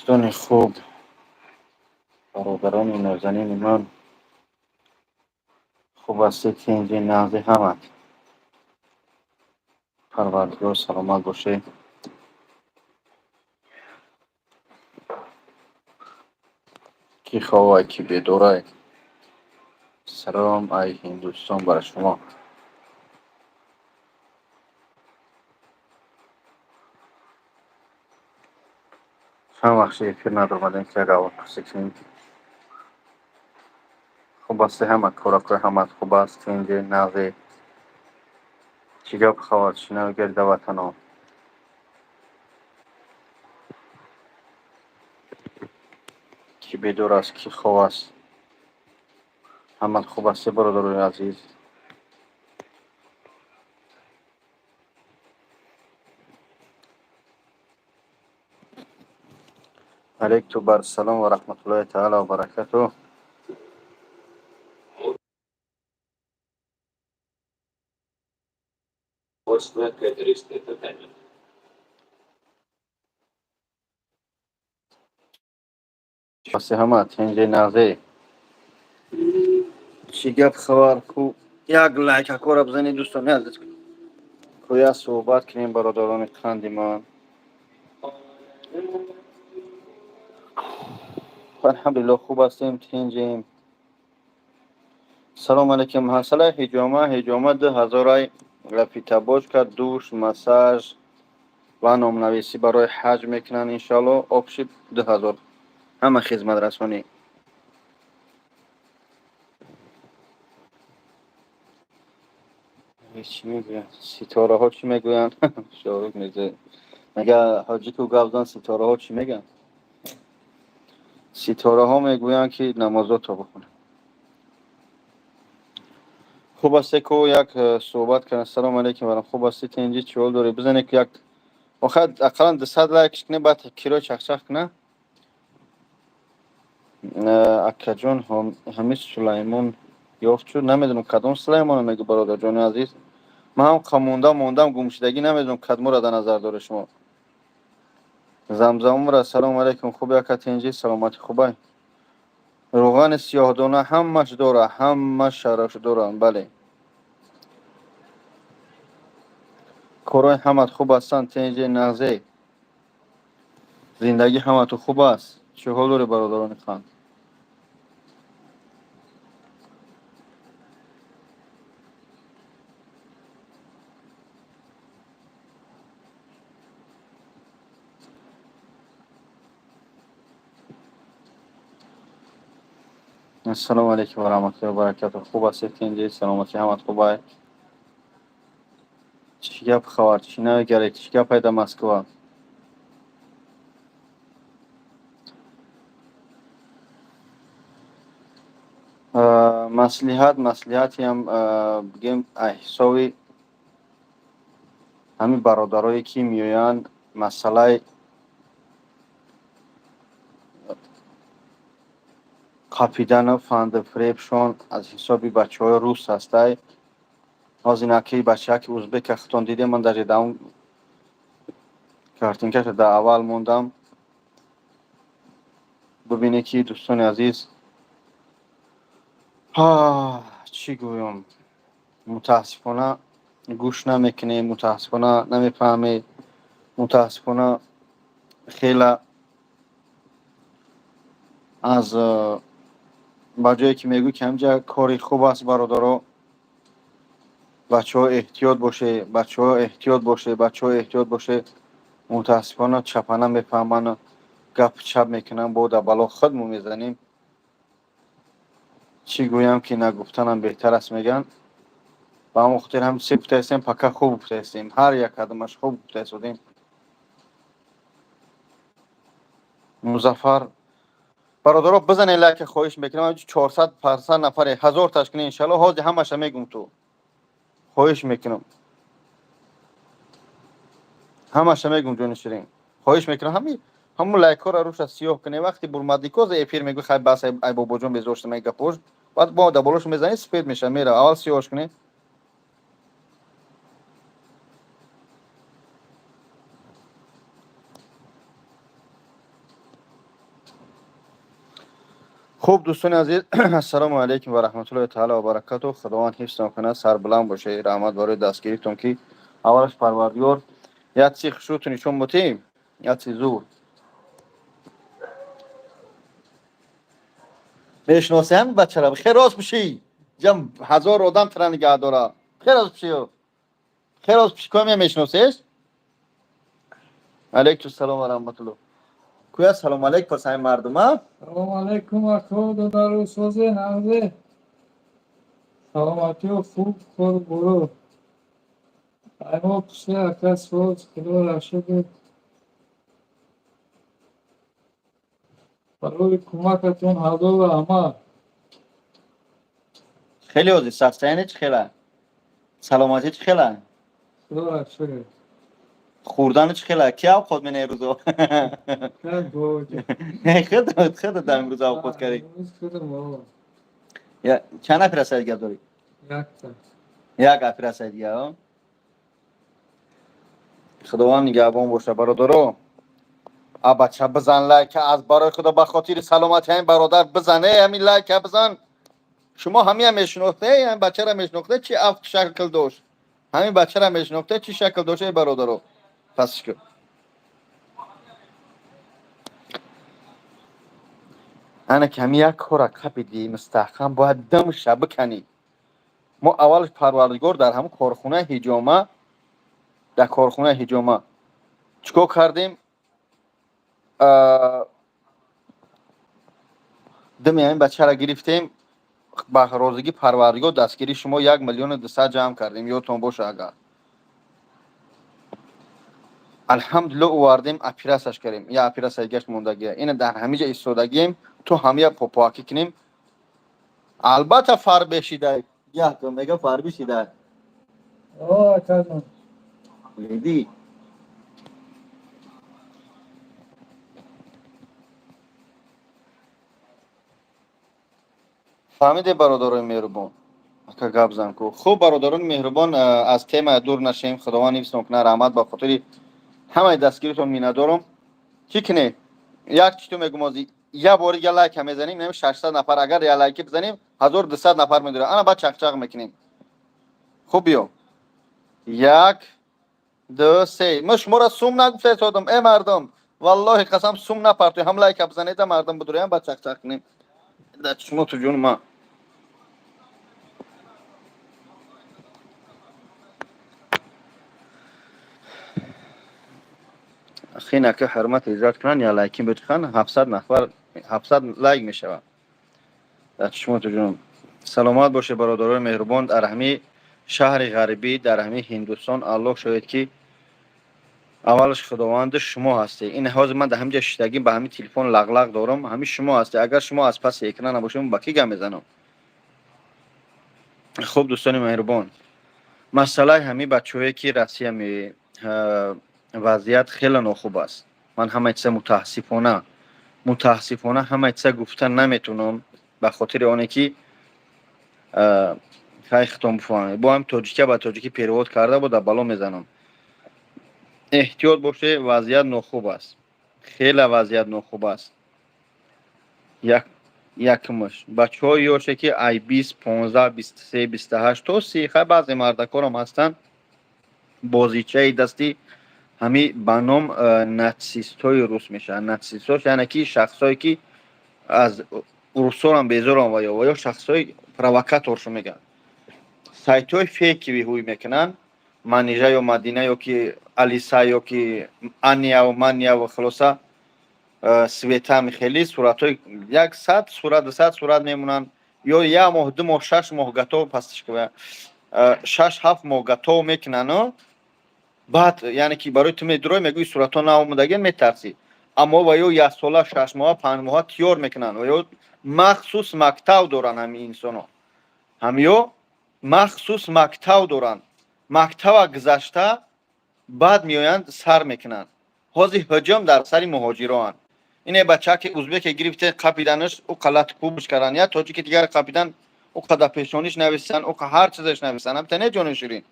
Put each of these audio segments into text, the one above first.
Дӯстони хуб, бародарони нозанини ман, хуб ҳастед, тинҷи нағзи ҳамат. Парвардигор саломат бошед. Ки ховай, ки бедорай. Салом ай Ҳиндустон бар шумо. Чанд вақт эфир надомадем, ки як аввал пурсӣ кунем. Хуб ҳастед ҳама, коракои ҳамат хуб аст, тинҷи нағзи. Чӣ гап хабар, чӣ навгир дар ватано? Ки бедор аст, ки хоб аст? Ҳамат хуб ҳастед, бародарони азиз? Алейкум бар салом ва раҳматуллоҳи таала ва баракатуҳ. Чӣ ҳама, тинҷи нағзе. Чӣ гап хабар? Ку як лайкакора бизанед, дӯстони азиз. Ку як суҳбат кунем, бародарони қанди ман. Алҳамдулиллоҳ, хуб ҳастем, тинҷем. Салом алейкум. Масъалаи ҳиҷома, ҳиҷома 2000 фитобочка, душ, массаж ва номнависӣ барои ҳаҷ мекунанд, иншоалло. Общий 2000. Ҳама хизматрасонӣ. Чӣ мегӯянд? Ситораҳо чӣ мегӯянд? Шоҳрух мегӯяд. Мега ҳоҷику гап зан, ситораҳо чӣ мегӯянд? Ситораҳо мегӯянд, ки намозото бихонем. Хуб ҳасте, ку як суҳбат кардем. Салом алейкум барам. Хуб ҳастӣ, тинҷӣ, чӣ ҳол дорӣ? Бизанед, ки як охир ақаллан 200 лайк кунед, баъд киро чахчах кунад. Акаҷон, ҳамин Сулаймон ёфт шуд. Намедонам, кадом Сулаймоно мегӯ, бародарҷони азиз. Ман ҳам қамонда мондам, гумшудагӣ, намедонам, кадмора дар назар доред шумо. Замзамра, салом алейкум. Хуб яка, тинҷӣ, саломатӣ хубай. Рӯғани сиёҳдона ҳамаш дора, ҳамаш шарош доранд, бале. Корҳои ҳамат хуб ҳастанд, тинҷи нағзе. Зиндагӣ ҳамату хуб аст. Чӣ ҳол доред, бародарони қанд? Ассалому алайкум ва раҳматуллоҳи ва баракатуҳ. Хуб ҳастед, тинҷӣ, саломатӣ ҳамат хубай. Чӣ гап хабар, чӣ навигаред, чӣ гап ай дар Москва? Маслиҳат, маслиҳатиам бигем, ай ҳисоби ҳамин бародарое, ки меоянд, масъалаи қапидану фанду фиребшон аз ҳисоби бачаҳои рус ҳастай. Ҳозир инаки бачаки узбека худтон дидем, ман даже дар он картинкаша дар аввал мондам. Бубинед, ки дӯстони азиз, чӣ гӯям, мутаассифона гӯш намекунем, мутаассифона намефаҳмед, мутаассифона хела аз ба ҷое ки мегӯй, ки ҳамҷа кори хуб аст, бародаро, бачаҳо, эҳтиёт боше, бачаҳо, эҳтиёт боше, бачаҳо, эҳтиёт боше, мутаассифона чапана мефаҳманд, гап чап мекунанд, бо дар бало худмо мезанем. Чӣ гӯям, ки нагуфтанам беҳтар аст, мегӯянд. Ба ҳамон хотир ҳам се гуфтаистем, пока хуб гуфтаистем, ҳар як қадамаш хуб гуфтаистодем. Музаффар, бародаро, бизанед лайка, хоҳиш мекунам. 400 500 нафаре, 1000 ташкил, иншалло, ҳозир ҳамаша мегум ту. Хоҳиш мекунам, ҳамаша мегум, ҷони ширин. Хоҳиш мекунам, ҳами ҳамун лайкҳоро рӯша сиёҳ кунед. Вақти бурмадикоза эфир мегӯ, хай бас, ай бобоҷон, безор шудам ай гапош. Баъд бо дар болош мезанед, сифед меша, мера. Аввал сиёҳш кунед. Хуб, дӯстони азиз, ассалому алайкум ва раҳматуллоҳи таала ва баракату. Худованд ҳифзтон кунад, сарбуланд бошед. Раҳмат барои дастгиритон, ки аввалаш Парвардигор як чи хушрӯту нишон ботем, як чи зур. Мешиноси ҳамин бачара? Хел рост бишӣ, ҷам ҳазор одам тра нигаҳ дора. Хел рост бишӣ, хел рост бишӣ. Коя мешиносеш? Алайкум салом ва раҳматуллоҳ. Куя, салом алейк пас ҳамин мардума. Салом алейкум, ако, додару, созе, нағзе, саломатиё, хуб, кор буру аймо пусе, ака, соз, худоро шукр. Барои кӯмакатон ҳазор раҳмат. Хеле ҳозир состояние чӣ хела, саломатӣ чӣ хела? Худоро шукр. Хӯрдану чӣ хела? Ки авқот мене рӯзо? Худат имрӯз авқот кардӣ? Чанд операция дига дорӣ? Як операция дига. Худованд нигаҳбон боша, бародаро. А бача, бизан лайка, аз барои худо, ба хотири саломати ҳамин бародар бизан. Ҳамин лайка бизан. Шумо ҳамия мешинохте? Ҳамин бачара мешинохте, чи афт шакл дошт? Ҳамин бачара мешинохте, чӣ шакл дошт? Эй бародаро, пас ку ана ки ҳамин як кора қапиди мустаҳкам, бояд дамша биканӣ. Мо аввалаш Парвардигор дар ҳамун корхонаи ҳиҷома, дар корхонаи ҳиҷома чӣ кор кардем? Дами ҳамин бачара гирифтем, ба розигии Парвардигор, дастгирии шумо 1 200 000 ҷамъ кардем, ёдтон боша агар. Алҳамдулилло, овардем, операцияш кардем. Я операция дигаш мондагия. Ина дар ҳамиҷа истодагием, то ҳамия попоакӣ кунем. Албатта, фарбе шида, як мега фарби шида. Леди. Фаҳмиде, бародарони меҳрубон? Ака, гап зан ку. Хуб, бародарони меҳрубон, аз тема дур нашем. Худованд ҳифзтон кунад. Раҳмат ба хотири ҳамаи дастгиритон, миннатдорам. Чӣ кунем? Як читу мегум: ози я бори я лайка мезанем, нами 600 нафар, агар я лайки бизанем, 1200 нафар медорем. Ана баъд чақчақ мекунем. Хуб, биё, як, ду, се. Ма шуморо сум нагуфта истодам, э мардум, валлоҳи қасам, сум напартои. Ҳам лайка бизанеда, мардум бидурем, баъд чақчақ кунем. Да чишмо ту ҷону ма. Хинака ҳурмат иззат кунанд, я лайкин бичиханд, 700 нафар, 700 лайк мешавад. Дар чишмоту ҷон, саломат бошед, бародарони меҳрубон. Дар ҳамин шаҳри ғарибӣ, дар ҳамин Ҳиндустон, Аллоҳ шоҳид, ки аввалаш Худованди шумо ҳастед. Ин ҳозир ман дар ҳамин ҷа шиштагӣ, ба ҳамин телефон лағлағ дорам, ҳамин шумо ҳастед. Агар шумо аз паси экран набошед, ба кӣ гап мезанам? Хуб, дӯстони меҳрубон, масъалаи ҳамин бачаҳое ки Россия ме, вазъият хеле нохуб аст. Ман ҳамаи чиза мутаассифона ҳамаи чиза гуфта наметавонам, ба хотири оне ки хай, хитом бифаҳмед. Бо ҳам тоҷикия ба тоҷикӣ перевод карда бо дар бало мезанам. Эҳтиёт бошед, вазъият нохуб аст, хеле вазъият нохуб аст. Якумаш, бачаҳои ёше ки ай 20, 15, 23, 28 то 30, хай, баъзе мардакорам ҳастанд, бозичаи дасти ҳами ба ном нацистҳои рус мешаванд. Нацистҳош, яъне ки шахсҳое ки аз русорам безорам ва ё шахсҳои провокаторшо мегӯянд. Сайтҳои фейковый ҳуй мекунанд, Манижа ё Мадина ё ки Алиса ё ки Анияву Манияву, хулоса, Света, хеле суратҳои 100 сурат, 200 сурат мемонанд, ё як моҳ, 2 моҳ, 6 моҳ готов, пастишка 6-7 моҳ готов мекунану баъд, яъне ки барои ту медурой, мегӯи суратҳо наомадагиан, метарсӣ. Аммо ва ё яксола, 6 моҳа, 5 моҳа тиёр мекунанд. Ва ё махсус мактаб доранд ҳамин инсонҳо, ҳамё махсус мактаб доранд. Мактаба гузашта баъд меоянд, сар мекунанд. Ҳозир ҳуҷум дар сари муҳоҷироанд. Ине бачаки узбеке гирифте, қапиданаш, ӯ қалат кубш кардан, я тоҷики дигар қапидан, ӯ қада пешониш нависанд, ӯ ҳар чизаш нависанд. Ҳамта не, ҷони ширин,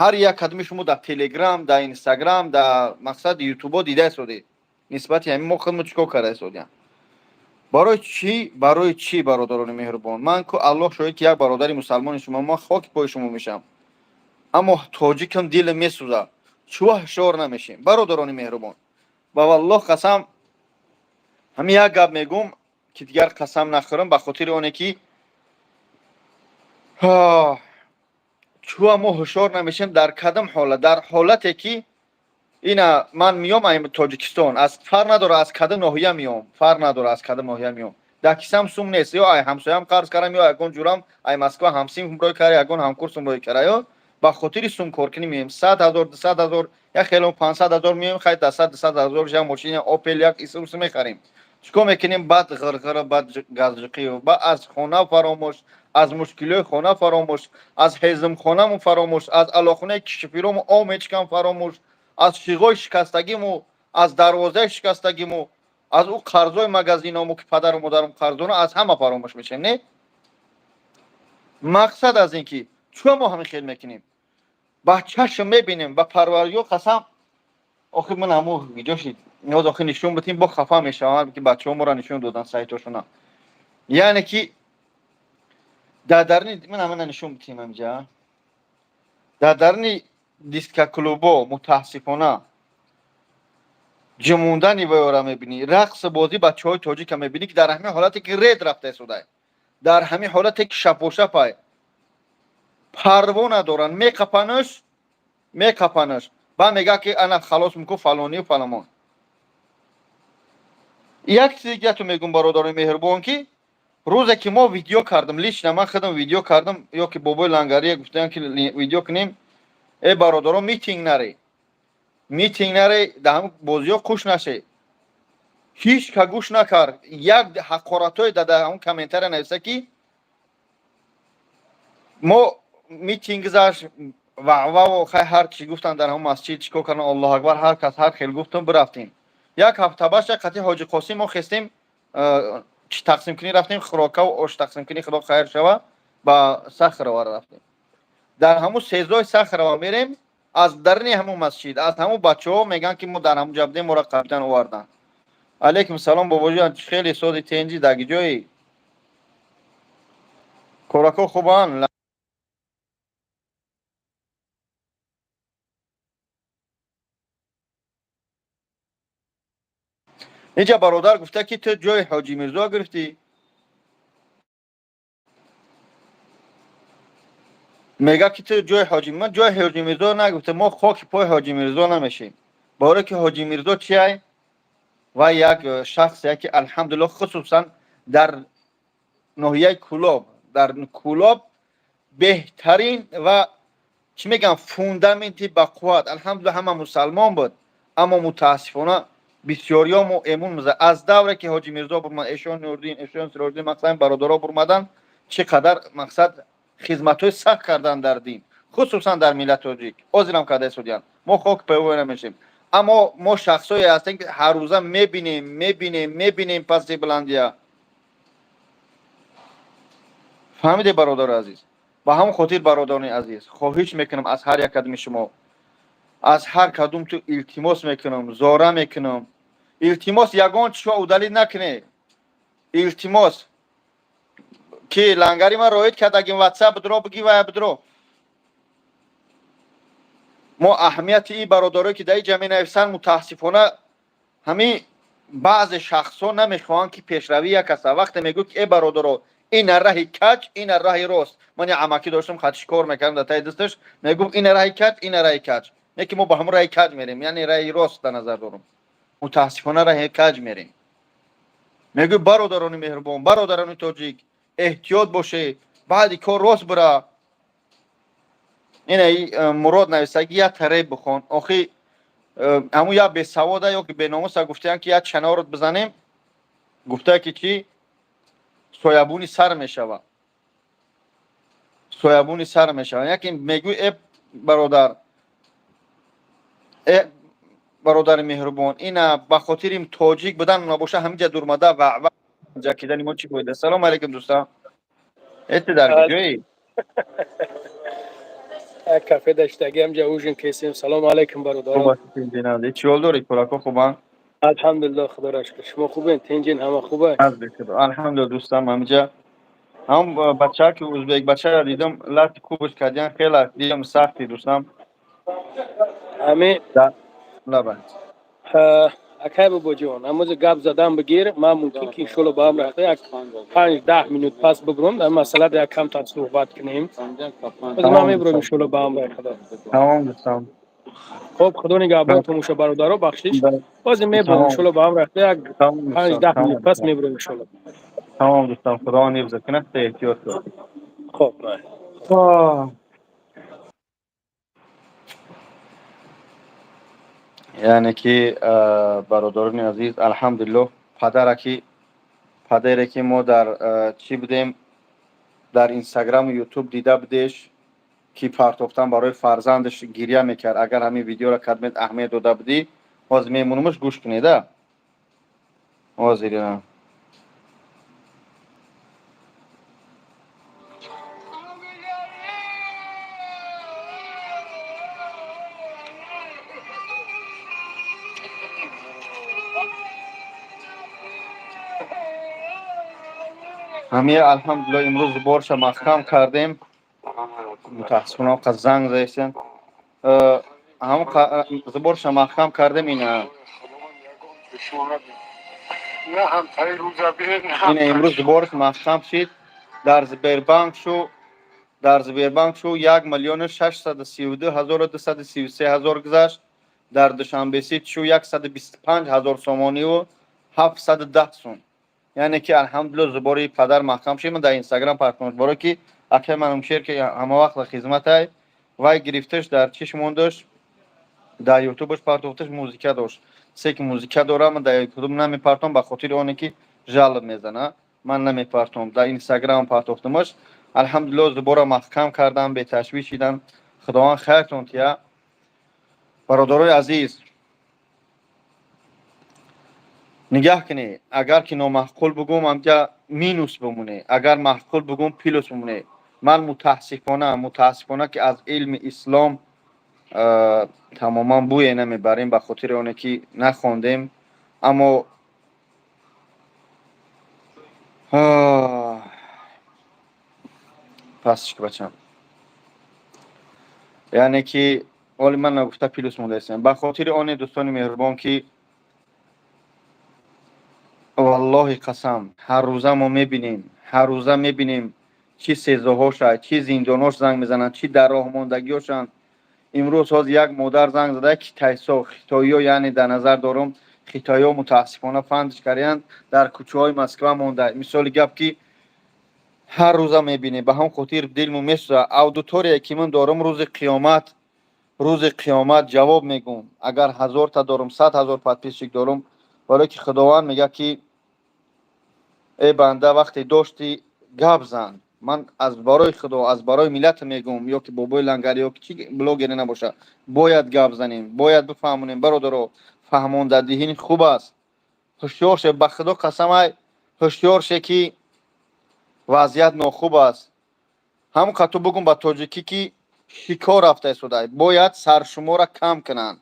ҳар як кадми шумо дар Телеграм, дар Инстаграм, дар мақсад Ютубо дида истодед. Нисбати ҳамин мо худмо чӣ кор карда истодиям? Барои чӣ, барои чӣ, бародарони меҳрубон? Ман ку, Аллоҳ шоҳид, ки як бародари мусалмони шумо, ман хоки пои шумо мешавам, аммо тоҷикам, дилам месӯзад. Чӯ ҳушёр намешем, бародарони меҳрубон? Ба валлоҳ қасам, ҳамин як гап мегӯм, ки дигар қасам нахӯрам, ба хотири оне ки чӯа мо ҳушёр намешем. Дар кадом ҳолат? Дар ҳолате ки ина ман миём ай Тоҷикистон, аз фарқ надора, аз кадом ноҳия миём, фарқ надора, аз кадом ноҳия миём, дар кисам сум нест, ё ай ҳамсоям қарз кардам, ё ягон ҷурам ай Москва ҳамсинф рой кара, ягон ҳамкурсум рой кара, ё ба хотири сумкоркунӣ меем, 100 000, 200 000, як хело 500 000 меоем. Хай, да 100, 200 000 як мошина Опел, як Исус мехарем. Чикор мекунем? Баъд ғирғира, баъд газҷиқӣ, ба аз хона фаромӯш, аз мушкилиҳои хона фаромӯш, аз ҳезумхонамон фаромӯш, аз алоқхонаи кишифирому об мечикам фаромӯш, аз шиғои шикастагиму, аз дарвозаи шикастагиму, аз ӯ қарзои магазиному, ки падару модарам қарздорам, аз ҳама фаромӯш мешавем. Не, мақсад аз ин ки чӯ мо ҳамин хел мекунем? Ба чашм мебинем, ба Парвардигор қасам. Охир ман ҳамо ҷоши ниёз, охир нишон битим, бо хафа мешавам, ки бачаҳо моро нишон додан сайтошона. Яъне ки дар дарни ман ҳамана нишон битим, ҳамҷа дар дарни дискоклубо мутаассифона ҷумондани вайора мебинӣ, рақси бозӣ бачаҳои тоҷика мебинӣ, ки дар ҳамин ҳолате ки ред рафта истодае, дар ҳамин ҳолате ки шапошапай, парво надоранд, меқапанаш, меқапанаш, ба мега ки ана халос мекун фалонию фаламон. Як чизи дигату мегӯм, бародарони меҳрубон, ки рӯзе ки мо видео кардем, лично ман худам видео кардам, ё ки бобои Лангария гуфтаям, ки видео кунем, э бародаро, митинг наре, митинг наре, дар ҳамн бозиҳо хуш наше. Ҳеҷ ка гӯш накард. Як ҳақоратҳое дар ҳамн комментария нависта, ки мо митинг гузашт, ваъваву хай ҳар чӣ гуфтанд, дар ҳамн масҷид чӣ кор кардан, Аллоҳу акбар, ҳар кас ҳар хел гуфтум, бирафтем. Як ҳафта баша қати Ҳоҷи Қосим мо хестем, чӣ тақсимкунӣ рафтем, хӯрокаву ош тақсимкунӣ, худо хайр шава, ба Сахарова рафтем. Дар ҳамун сездои Сахарова мерем, аз дарни ҳамун масҷид, аз ҳамун бачаҳо мегӯянд, ки мо дар ҳамун ҷа будем, моро қабидан оварданд. Алейкум салом, бобоҷон, хеле сози тенҷи, даги ҷои корако хубанд? Инҷа бародар гуфта, ки ту ҷои Ҳоҷи Мирзо гирифтӣ. Мега, ки ту ҷои ҳоҷи. Ман ҷои Ҳоҷи Мирзо нагуфта. Мо хоки пои Ҳоҷи Мирзо намешем, барое ки Ҳоҷи Мирзо чиай? Ва як шахсе ки, алҳамдулилло, хусусан дар ноҳияи Кӯлоб, дар Кӯлоб беҳтарин ва чӣ мегӯям, фундаменти бақувват, алҳамдулилла, ҳама мусалмон буд. Аммо мутаассифона бисёриёмо эмун аз давре ки Ҳоҷи Мирзо бурмад, эшон Нурдин, эшон Сироҷиддин, мақсад бародаро бурмадан, чӣ қадар мақсад хизматҳои сахт кардан дар дин, хусусан дар миллати тоҷик, ҳозирам карда истодиянд. Мо хок паёвой намешем, аммо мо шахсое ҳастем, ки ҳаррӯза мебинем, мебинем, мебинем паси баландия. Фаҳмиде, бародари азиз? Ба ҳамон хотир, бародарони азиз, хоҳиш мекунам аз ҳар як кадоми шумо, аз ҳар кадом ту илтимос мекунам, зора мекунам, илтимос, ягон чизо удалить накунед, илтимос. Ки Лангари ман роид кардагим, Ватсап бидро, биги вая бидро. Мо аҳамияти ин бародарое, ки дар ин ҷа менависанд, мутаассифона ҳамин баъзе шахсҳо намехоҳанд, ки пешравӣ як аста. Вақте мегӯ, ки э бародаро, ина раҳи каҷ, ина раҳи рост. Ман як амакӣ доштам, хатиш кор мекардам, дар таи дасташ мегуфт: ина раҳи каҷ, ина раҳи каҷ. Не ки мо ба ҳамон раҳи каҷ мерем, яъне раҳи рост дар назар дорам, мутаассифона раҳи каҷ мерем. Мегӯй: бародарони меҳрубон, бародарони тоҷик, эҳтиёт боше, баъди кор рост бира. Ина Мурод нависаги: як таре бихон. Охи ҳамун як бесавода ё ки беномуса гуфтаянд, ки як чанорот бизанем, гуфта ки чӣ соябуни сар мешавад, соябуни сар мешавад. Яке мегӯй: э бародар, э бародари меҳрубон, ина ба хотири тоҷик будан набоша, ҳаминҷа дурмада ва ҷакидани мо чӣ фоида? Салому алейкум, дӯстам, эти дар куҷоӣ? Як кафе даштагиам, ҷа ужин кесем. Салому алейкум, бародарон. Чӣ ҳол дорӣ? Кӯрако хубанд? Алҳамдулиллоҳ, худоро шукр. Шумо хубен? Тинҷин, ҳама хубе? Алҳамдулиллоҳ, дӯстам, ҳамиҷа ҳам бача ки узбек бачаро дидам, лати кубиш кардян, хела дидам сахти, дӯстам. Ами лаба. Акай бобоҷон, ҳамози гап задан бигир, ман мумкин ки иншолло ба ҳам рафта як 5-10 минут пас бибурам, дар масъала як камтар суҳбат кунем. Ман мебурам иншолло ба ҳамроҳи худо. Тамом, дӯстам. Хоб, худо нигаҳбон, томоша бародаро, бахшиш, бози мебурам иншолло ба ҳам рафта як 5-10 минут пас мебурам иншолло. Тамом, дӯстам, худованд ҳифз кунад, эҳтиёт кун. Хоб. Яъне ки, бародарони азиз, алҳамдулиллоҳ, падараки падаре ки мо дар чӣ будем, дар Инстаграму Ютуб дида будеш, ки партофтан барои фарзандаш гиря мекард. Агар ҳамин видеоро кадмед аҳамият дода будӣ, ҳозир мемонумаш, гӯш кунеда ҳозир. Ҳамия, алҳамдулиллоҳ, имрӯз борша маҳкам кардем. Мутаассифона, қа занг заистем, ҳамн заборша маҳкам кардем. Ина, ина, имрӯз заборш маҳкам шид дар Сбербанк шу, дар Сбербанк шу 1 632 233 ҳазор гузашт. Дар Душанбесит шу 125 000 сомониву 710 сум. Яъне ки, алҳамдулилло, зубори падар маҳкам шид. Ман дар Инстаграм партофтам, боро ки акай манумшер, ки ҳама вақт хизматай, вай гирифташ, дар чиш мондаш, дар Ютубаш партофташ, музика дошт. Се ки музика дорам, ман дар Ютуб намепартом, ба хотири оне ки жалоб мезана, ман намепартом. Дар Инстаграм партофтамаш. Алҳамдулилло, зубора маҳкам кардам, беташвиш шидам. Худованд хайртон тия, бародарои азиз. Нигаҳ кунед, агар ки номаъқул бугум, амҷа минус бимоне, агар маъқул бугум, плюс бимоне. Ман мутаассифона, ки аз илми ислом тамоман бӯе намебарем, ба хотири оне ки нахондем. Аммо пасш бачам, яъне ки оли ман нагуфта плюс мондаистем, ба хотири оне, дӯстони меҳрубон, ки валлоҳи қасам, ҳаррӯза мо мебинем, ҳаррӯза мебинем, чӣ сезоҳоша, чӣ зиндонош занг мезананд, чӣ дар роҳмондагиҳошанд. Имрӯз ҳоз як модар занг зада, китайсо, хитоиё, яъне дар назар дорум, хитоиё, мутаассифона, фандш карянд, дар кӯчаҳои Москва монда. Мисоли гап, ки ҳар рӯза мебинем, ба ҳам хотир дилму месӯза. Аудитория ки ман дорум, рӯзи қиёмат, рӯзи қиёмат ҷавоб мегӯм. Агар ҳазорта дорум, 100 000 подписчик дорум, барое ки Худованд мегӯяд ки: «Э банда, вақте доштӣ, гап зан». Ман аз барои Худо, аз барои миллат мегӯм, ё ки бобои лангари, ё ки чӣ блогере набоша, бояд гап занем, бояд бифаҳмонем. Бародаро, фаҳмондадиҳӣ хуб аст. Ҳушёр ше, ба Худо қасамай, ҳушёр ше, ки вазъият нохуб аст. Ҳамон қату бугум ба тоҷикӣ, ки шикор рафта истода, бояд саршумора кам кунанд.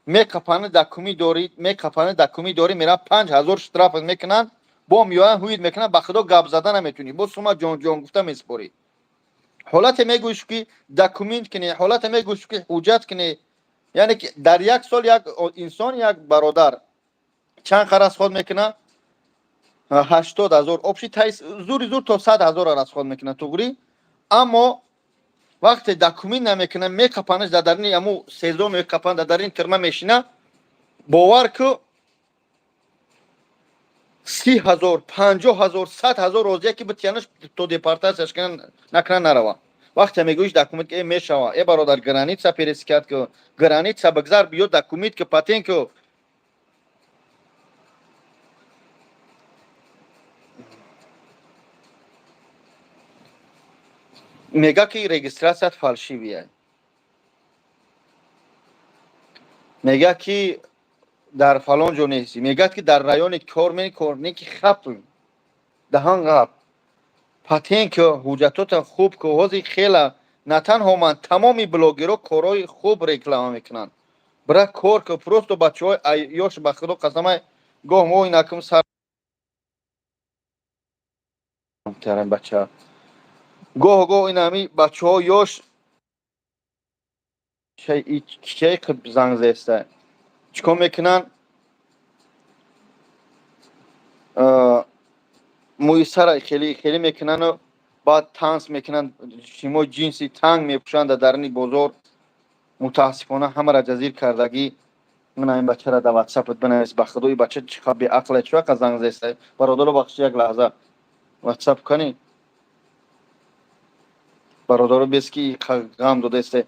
Мекапани дакумӣ дорӣ, мекапани дакумӣ дорӣ, мера 5000 штраф мекунанд, бо меоянд, ҳуид мекунанд. Ба Худо, гап зада наметунӣ, бо сума ҷонҷон гуфта месупорӣ. Ҳолате мегӯиш, ки документ кунӣ, ҳолате мегӯиш, ки ҳуҷҷат кунӣ. Яъне ки дар як сол як инсон, як бародар чанд қа расход мекунад? 80 000 общий, зури зур то 100 000 расход мекунад, туғрӣ. Аммо вақте документ намекунад, мекапанаш дар дарини аму СИЗО, мекапан, дар дарини тюрьма мешина, бовар ку, 30 000, 50 000, 100 000 розия ки битиянаш, то депортация ш накунан нарава. Вақте мегӯиш документ ки, э мешава, э бародар, граница пересекать ку, граница бигзар, биё, документ ку, патент ку. Мега ки регистрация т фальшивый я, мега ки дар фалон ҷо нестӣ, мегӯяд ки дар райони кор мекор не, ки хап даҳан ғап. Патент ки, ҳуҷҷатота хуб ку. Ҳозир хела на танҳо ман, тамоми блогерҳо корҳои хуб реклама мекунанд. Бира, кор ку. Просто бачаҳои ёш, ба худо қасамай, гоҳ мо инакум сар бача, гоҳ гоҳ инами бачаҳо ёш кичаи занг зеста чӣ кор мекунанд? Мӯи сара хеле хеле мекунану баъд танс мекунанд, шимо ҷинси танг мепӯшанд дар даруни бозор. Мутаассифона, ҳамаро ҷазир кардагӣ. Мана ин бачаро дар ватсапат бинавис. Ба худо, ин бача чӣ қадр беақле, чӣ вақт занг зеста. Бародаро, бахши, як лаҳза, ватсап кани, бародаро, бес ки ғам додаесте.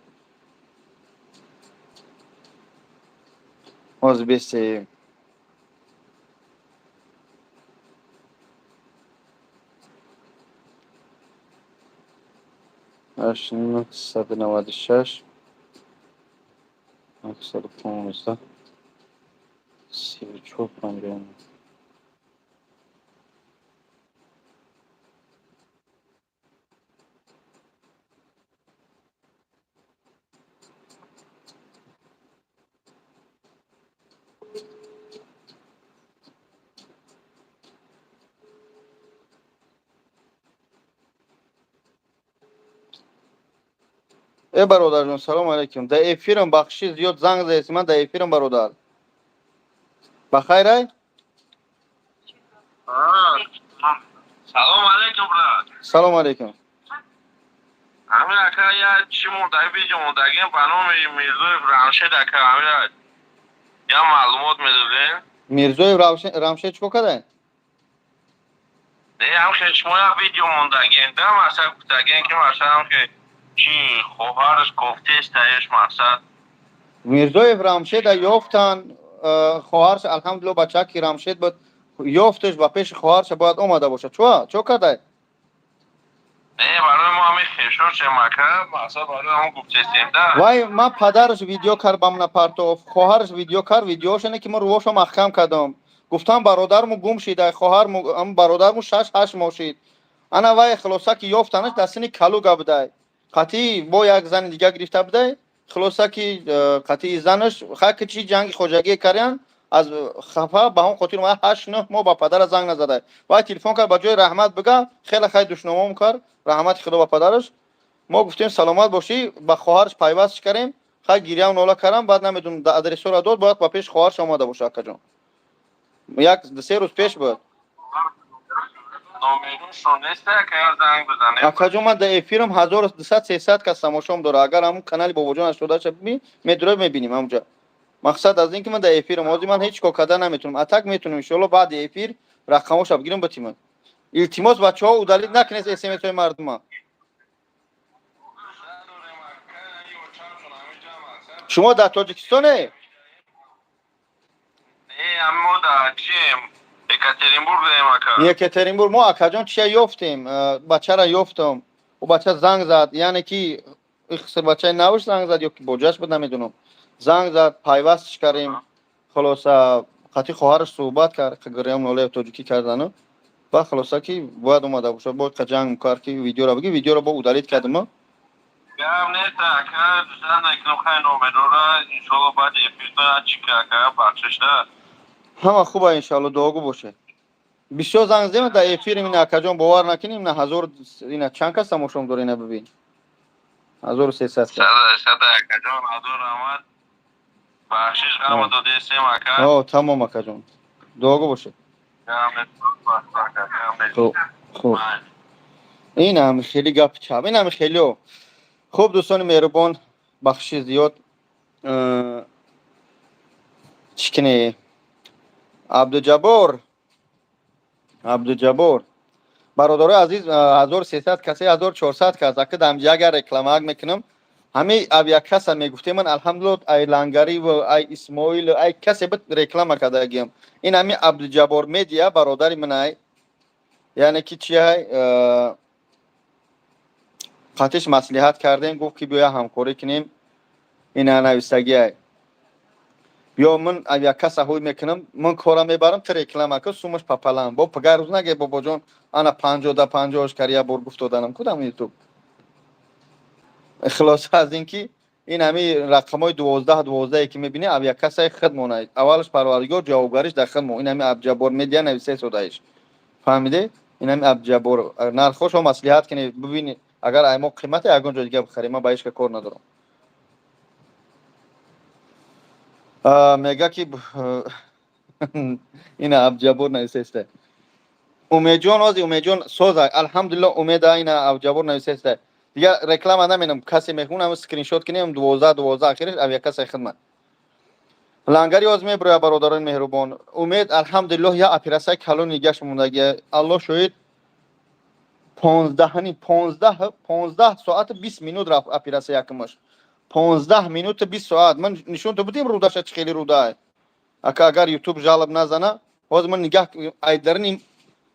Ҳозир, бесе. 8 996 815 34 59. Э, бародарҷон, салому алайкум, дар эфирам, бахши зиёд, занг заеси, ман дар эфирам, бародар, ба хайрай? Салом алейкум, брат. Салому алейкум. Ҳамин, ака, я чӣ мондаги, видео мондагим ба номи Мирзоев Рамшед, ака, ҳамин я маълумот медодем. Мирзоев Рамшед чӣ кор карда? Не, ҳам хел шумо як видео мондагем да, масалан, гуфтагем, ки масалан, ки чӣ хоҳараш кофтестаеш, мақсад. Мирзоев Рамшеда ёфтан, хоҳарш, алҳамдулилла, бачаки Рамшед буд, ёфтеш, ба пеши хоҳарша бояд омада бошад. Чо кардай? Не, барои мо ҳамин хешошем, ака, мақсад, барои ҳамон гуфтестем да. Вай, ман падараш видео кард, ба мана партоф, хоҳараш видео кард, видеошане ки ман рувошо маҳкам кардам. Гуфтам, бародарму гум шида, хоҳарму, бародарму 6-8 моҳ шид. Ана вай, хулоса, ки ёфтанаш, дар сини Калуга будай, қатъи бо як зани дига гирифта будай. Хулоса, ки қатъи занаш хаки чи ҷанги хоҷагие кардян, аз хафа ба ҳон хотир омада, 8-9 моҳ ба падара занг назадай. Вай телефон кард, ба ҷои раҳмат бига, хеле хай душномом кард. Раҳмати худо ба падараш. Мо гуфтем, саломат бошӣ, ба хоҳараш пайвастш кардем, хай гирьям нола кардам. Баъд намедонам, адресҳоро дод, бояд ба пеши хоҳараш омада боша, акаҷон, як се рӯз пеш буд. Номерушон нест, ака, я занг бизанем? Акаҷон, ман дар эфирам, 1200-300 кас тамошом дора. Агар ҳамун канали Бобоҷон 88 бибин, медура, мебинем ҳамунҷа. Мақсад аз ин ки ман дар эфирам, ҳозир ман ҳеҷ кор карда наметавонам, а так метавонам, иншоалло, баъди эфир рақамоша бигирам, битимам. Илтимос, бачаҳо, удалить накунед смсҳои мардума. Шумо дар Тоҷикистоне? Не, мо дар чием, Екатеринбург дорем, ака. Екатеринбург. Мо, акаҷон, чия ёфтем, бачара ёфтам. Ӯ бача занг зад, яъне ки бачаи навш занг зад ё ки боҷаш буд, намедонам, занг зад, пайвастш кардем. Хулоса, қатъи хоҳараш суҳбат кард, гирям нолаи тоҷикӣ кардану ба хулоса, ки бояд омада бошад. Бо ҷанг кард, ки видеоро биги, видеоро бо удалить кардем. Гап нест, ака, зан накунам, хай, номерора иншоалло баъди эфиртон чӣ, ака, бахшишда. Ҳама хуба, иншоалло, дуогӯ бошед. Бисёр занг задем, дар эфирим ина, акаҷон, бовар накунем, ина ҳазор, ина чанд кас тамошом дора, ина бибин, 1300 кас. Сада, акаҷон, ҳазор раҳмат, бахшиш, ғама додестем, ака. О, тамом, акаҷон, дуогӯ бошед. Хуб, хуб. Инам хеле гап чап, инам хелео хуб. Дӯстони меҳрубон, бахши зиёд, чӣ кине, Абдуҷаббор, Абдуҷаббор, бародарои азиз, 1300 касе, 1400 кас, ака, дамҷа агар рекламаак мекунам, ҳамаи авиакасса мегуфтем, ман, алҳамдулилла, ай Лангариву, ай Исмоилу, ай касе буд, реклама кардагиам. Ин ҳами Абдуҷаббор Медиа, бародари манай, яъне ки чиай, қатиш маслиҳат кардем, гуфт, ки биёя ҳамкорӣ кунем. Ина нависагиай, ё ман авиакасса ҳуй мекунам, ман кора мебарам, ту реклама ку, сумаш папалам. Бо пагар рӯз наге, бобоҷон, ана 50 да 50-ш кар, як бор гуфт доданам кудам ютуб. Хулоса, аз ин ки Ин ҳами рақамҳои 12 12, ки мебинӣ, авиакассаи худмона. Аввалаш Парвардигор, ҷавобгариш дар худмо. Ин ҳами Абҷабор Медиа нависаи содаиш, фаҳмиде? Ин ҳами Абҷабор. Нархошо маслиҳат кунед, бибини, агар ай мо қимате, ягон ҷо дига бихарем, ман ба ҳеч ка кор надорам. Мега, ки ина Абҷабор нависеста. Умедҷон, ози Умедҷон соза, алҳамдулилло. Умеда, ина Абҷабор нависеста. Дигар реклама наменам, касе мехунам, скриншот кинем. 12 12 ахириш авиакассаи хидмат. Лангари оз меброя, бародарони меҳрубон. Умед, алҳамдулиллоҳ, я операсияи калони гашт мондагия. Аллоҳ шоҳид, 15-ни 15 соату 20 минут рафт операсия якумаш. 15 минуту 20 соат. Ман нишон то будем рудаша, чӣ хели рудаа. Ака, агар Ютуб жалоб назана, ҳозир ман нигаҳ, ай дарни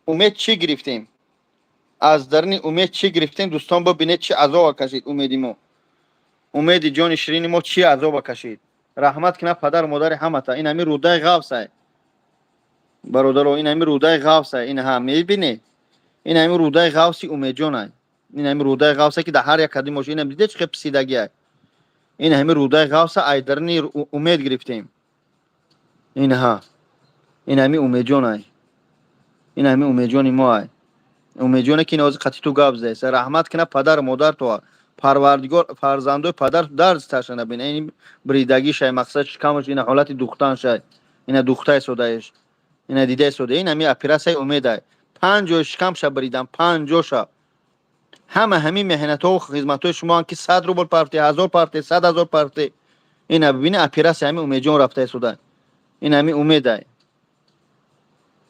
Умед чӣ гирифтем, аз дарни Умед чӣ гирифтем, дӯстон, бибинед, чӣ азоба кашид Умеди мо. Умеди ҷони ширини мо чӣ азоба кашид. Раҳмат кина падару модари ҳамата. Ин ҳами рудаи ғафсай, бародаро, ин ҳами рудаи ғафсай. Ин ҳа мебине, ин ҳами рудаи ғафси Умедҷонай. Ин ҳами рудаи ғафса, ки дар ҳар як кадимош инам диде, чӣ хел писидагиай. Ин ҳами рудаи ғафса ай дарни Умед гирифтем. Ин ҳа, ин ҳами Умедҷонай, ин ҳами Умедҷони мо ай. Умедҷоне, ки ин ҳозир қатъи ту гап заест. Раҳмат кина падару модар то, Парвардигор фарзандои падар дарз таша набина. Ин бридагишай, мақсад шикамаш, ина ҳолати духтаншай, ина духтай содаеш, ина дидаи сода. Ин ҳами операсияи Умедай. Панҷ ҷои шикамша бридам, панҷ ҷоша. Ҳама ҳамин меҳнатҳо, хизматҳои шумоанд, ки 100 рубл парте, 1000 парте, 100 000 парте. Ина бибини, операсия ҳами Умедҷон рафтаи сода. Ин ҳами Умедай.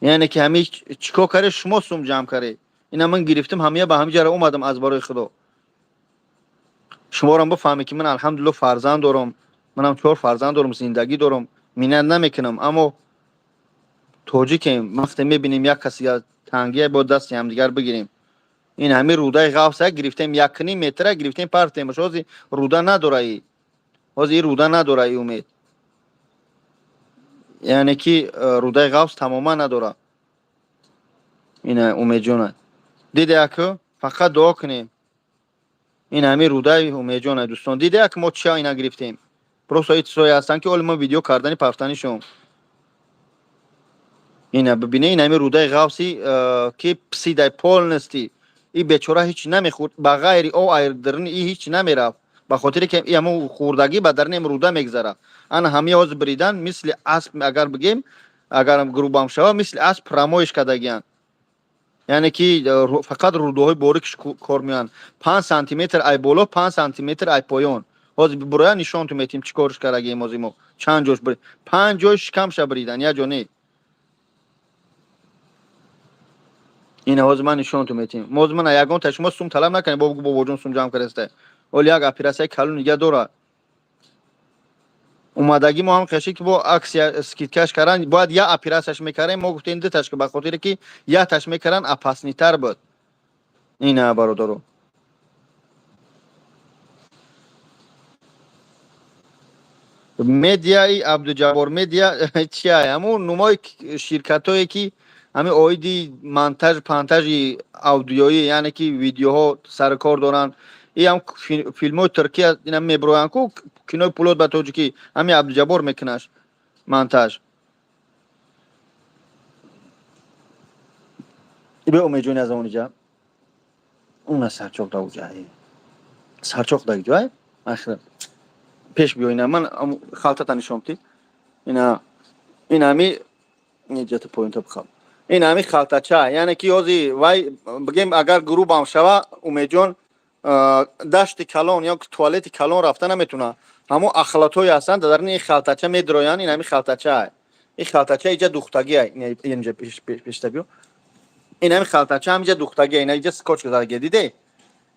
Яъне ки ҳами чӣ кор каре, шумо сум ҷамъ каре. Ина ман гирифтам, ҳамия ба ҳами ҷара омадам аз барои Худо. Шуморам бифаҳмед, ки ман, алҳамдулилло, фарзанд дорам, манам чор фарзанд дорам, зиндагӣ дорам, миннат намекунам, аммо тоҷикем. Вақте мебинем як каси тангия, бо дасти ҳамдигар бигирем. Ин ҳами рудаи ғафса гирифтем, якним метра гирифтем, партемаш. Ҳози руда надора и, ҳози и руда надора и Умед. Яъне ки рудаи ғафс тамоман надора. Ина Умедҷона диде, аку фақат дуо кунем. Ин ҳами рудаи Умедҷона, дӯстон, диде, ак мо чия ина гирифтем. Просто и чизое ҳастанд, ки оли мо видео кардани пафтанишон. Ина бибине, ин ҳами рудаи ғафси, ки псидай полностью. И бечора ҳеч намехӯрд, ба ғайри о айдарни и ҳеч намерафт, ба хотире ки и ҳамун хӯрдагӣ ба дарни руда мегзарад. Ана ҳамаи ҳозир бридан, мисли асп, агар бигем, агар грубо ам шава, мисли асп промоиш кардагиянд. Яъне ки фақат рӯдаҳои борикш кор меоянд, 5 сантиметр ай боло, 5 сантиметр ай поён. Ҳозир буроя, нишонту метим, чӣ корш кардагием. Ҳозир мо чанд ҷош, панҷ ҷои шикамша бридан, як ҷо не. Ина ҳозир ман нишонту метим. Ҳозир ман ягон та шумо сум талаб накунем, бо бобоҷон сум ҷамъ кардаста. Оли як операсияи калон нигаҳ дорад. Омадагӣ мо ҳам қаши, ки бо акция скидка ш кардан, бояд як операсияш мекардем, мо гуфтем дуташ, ба хотире ки якташ мекардан опасный тар буд. Ина, бародаро, Медиаи Абдуҷаббор Медиа чия? Ҳамун нумои ширкатҳое, ки ҳамин оиди монтаж, пантажи аудиоӣ, яъне ки видеоҳо сари кор доранд. И ҳам филмҳои Туркия ина меброянд ку, кинои Пулод ба тоҷикӣ, ҳамин Абдуҷаббор мекунаш монтаж. Бе, Умедҷони, аз онҷа уна сарчоқ да, уҷа сарчоқ да ҷой пеш биё. Ина ман халтата нишон ти. Ина, ин ҳами ҷата поёнта бихаб. Ин ҳами халтача, яъне ки ҳози вай, бигем, агар грубо ам шава, Умедҷон дашти калон ё туалети калон рафта наметуна. Ҳамон ахлатҳое ҳастанд, дар ин халтача медроянд. Ин ҳами халтача, ин халтача иҷа духтагия. Инҷа пешта биё. Ин ҳами халтача ҳамиҷа духтагия, ина иҷа скотч задагия, диде?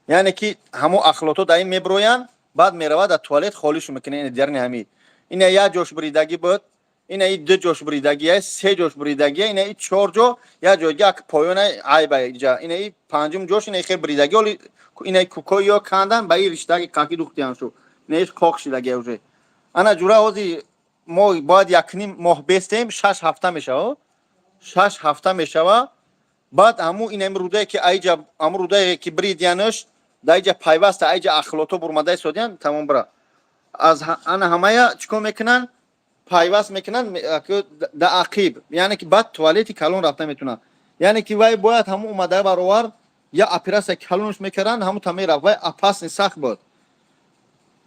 Яъне ки ҳамон ахлотҳо дар ин меброянд, баъд меравад дар туалет, холишу мекунад. Ина дарни ҳами ина як ҷош бридагӣ буд, ина и ду ҷош бридагия, се ҷош бридагия, ина и чор ҷо, як ҷойга як поёна айба иҷа, ина и панҷум ҷош, ина хел бридагӣ. Оли ина кукои ё кандан, ба и риштаги каки духтиян шу, ина иш қоқ шидагия уже. Ана ҷура, ҳози мо бояд якним моҳ бестем, 6 ҳафта мешава, 6 ҳафта мешава. Баъд ҳамун ин ҳами рудае, ки аиҷа, ҳамун рудае, ки бридиянаш, дар иҷа пайваста, аиҷа ахлото бурмадаи содиян, тамом, бира. Аз ана ҳамая чӣ кор мекунанд? Пайваст мекунанд да ақиб, яъне ки баъд туалети калон рафта метавонад. Яъне ки вай бояд ҳамун омада баровар я операция калонш мекарданд, ҳамун та мерафт. Вай опасный сахт буд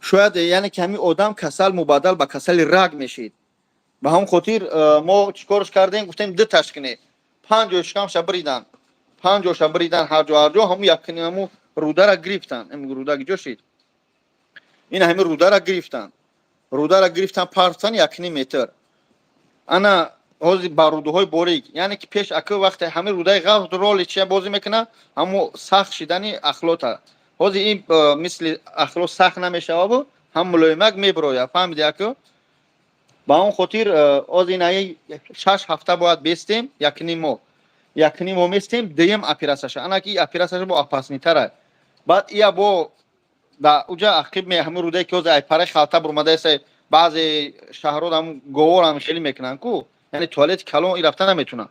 шояд, яъне ки ҳамин одам касал мубаддал ба касали рак мешид. Ба ҳамон хотир мо чӣ корш кардем? Гуфтем, дуташ кунед. Панҷ ҷой шикамша бридан, панҷ ҷоша бридан, ҳар ҷо, ҳар ҷо. Ҳамун якни ҳамун рудара гирифтан. Руда ҷо шид? Ин ҳамин рудара гирифтан, рудара гирифтан, партан 1,5 метр. Ана ҳозир ба рудуҳои борик, яъне ки пеш ака вақте ҳамин рудаи ғафз роли чия бозӣ мекунад? Ҳамун сахт шидани ахлота. Ҳозир ин мисли ахлот сахт намешавабу ҳам мулоимак мебирояд, фаҳмиди, ака? Ба он хотир ҳозир ин 6 ҳафта бояд бестем, 1,5 моҳ, 1,5 моҳ местем, дуюм операцияша. Ана ки операцияша бо опасный тара. Баъд ия бо да уҷа ақиб ҳамин рудае ки ҳозир ай параи халта бурмадаеса, баъзе шаҳрот ҳам говорам хеле мекунанд ку, яъне туалети калон и рафта наметунад.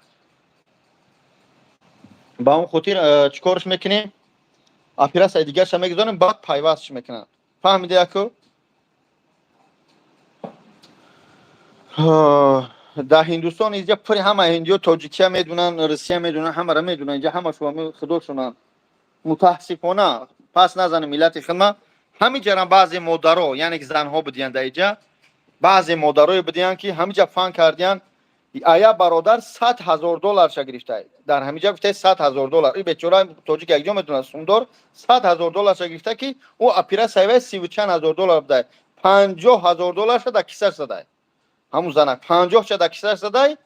Ба он хотир чӣ корш мекунем? Операцияи дигарша мегузорем, баъд пайвастш мекунанд, фаҳмиди, яку? Дар Ҳиндустон инҷа пури ҳама ҳиндиё тоҷикия медунанд, русия медунанд, ҳамаро медунанд. Инҷа ҳамашо худошонанд. Мутаассифона, пас назанем миллати хидма. Ҳамиҷарам баъзе модаро, яъне ки занҳо будиянд, дар иҷа баъзе модарое будиянд, ки ҳамиҷа фан кардиянд. Ая бародар 100 000 долларша гирифта. Дар ҳамиҷа гуфта, 100 000 доллар. И бечора тоҷик якҷо медонад, сумдор, 100 000 долларша гирифта, ки ӯ операция вай сиву чанд ҳазор доллар будай. 50 000 долларша дар кисаш задай. Ҳамун занак панҷоҳша дар кисаш задай.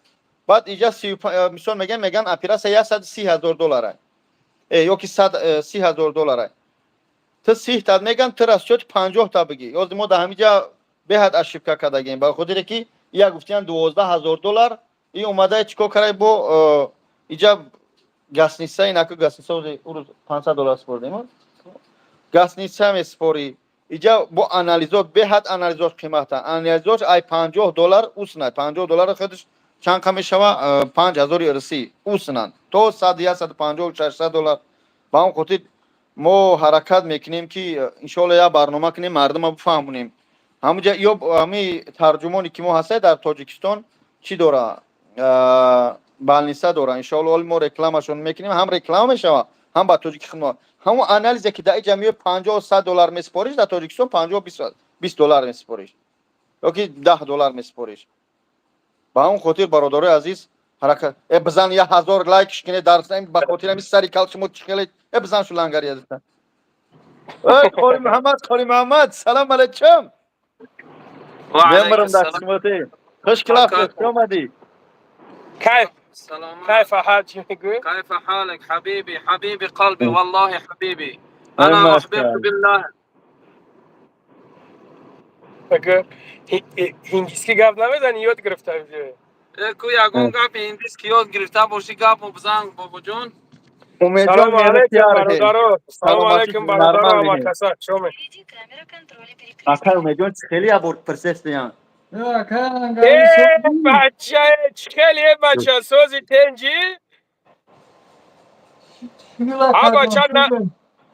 Баъд иҷа мисол меган, операция 130 000 доллара ё ки 130 000 доллара. Ту сиҳтат меган, ту расчёти панҷоҳта бигӣ. Ёзи мо дар ҳамиҷа беҳад ошибка кардагем, ба хотире ки ия гуфтиян 12 000 доллар. И омада чӣ кор кардай? Бо иҷа гостиница, инаку гостиница урӯз 500 доллар спордем, гостиница меспорӣ. Иҷа бо анализот, беҳад анализот қимата. Анализот ай 50 доллар уснай. 50 доллар худаш чанд қа мешава? 5000 русӣ уснанд то сад, 150, 600 доллар. Ба он хотир мо ҳаракат мекунем, ки иншоалло як барнома кунем, мардума бифаҳмонем. Ҳамуҷа ё ҳами тарҷумоне ки мо ҳастем дар Тоҷикистон, чӣ дора, больница дора. Иншоалло мо рекламашон мекунем, ҳам реклама мешава, ҳам ба тоҷики хидмат. Ҳамон анализе ки дар иҷа меои 50, 100 доллар месупориш, дар Тоҷикистон 50, 20 доллар месупориш ё ки 10 доллар месупориш. Ба ҳамон хотир, бародарои азиз, ҳаракат. Э, бизан, 1000 лайк кунед дар ба хотири ҳами сари кал. Шумо чӣ хеле? Э, бизан шу лангари. Э, Қори Муҳаммад, Қори Муҳаммад, салом алайкум. Мемирам дар хидмати. Хуш килаф, хуш омадӣ. كيف سلامات. كيف حالك؟ شو يقول؟ كيف حالك حبيبي، حبيبي قلبي، والله حبيبي أي انا ما احببت شاء الله. بالله. بگو ҳиндиски гап намезани, ёд гирифта уже. Э, ку ягон гапи ҳиндиски ёд гирифта бошӣ, гапо бизан, бобоҷон. Умедҷон. Салому алейкум, бародаро, салому Саломатӣ, алейкум, бародаро. нормал. Ҳама каса шоме. Впереди камера контроля Акай перекрестка. Умедҷон, хеле ябор пирсестиян. Э, бача, чӣ хеле, э, бача, сози тенҷи? А, бача, на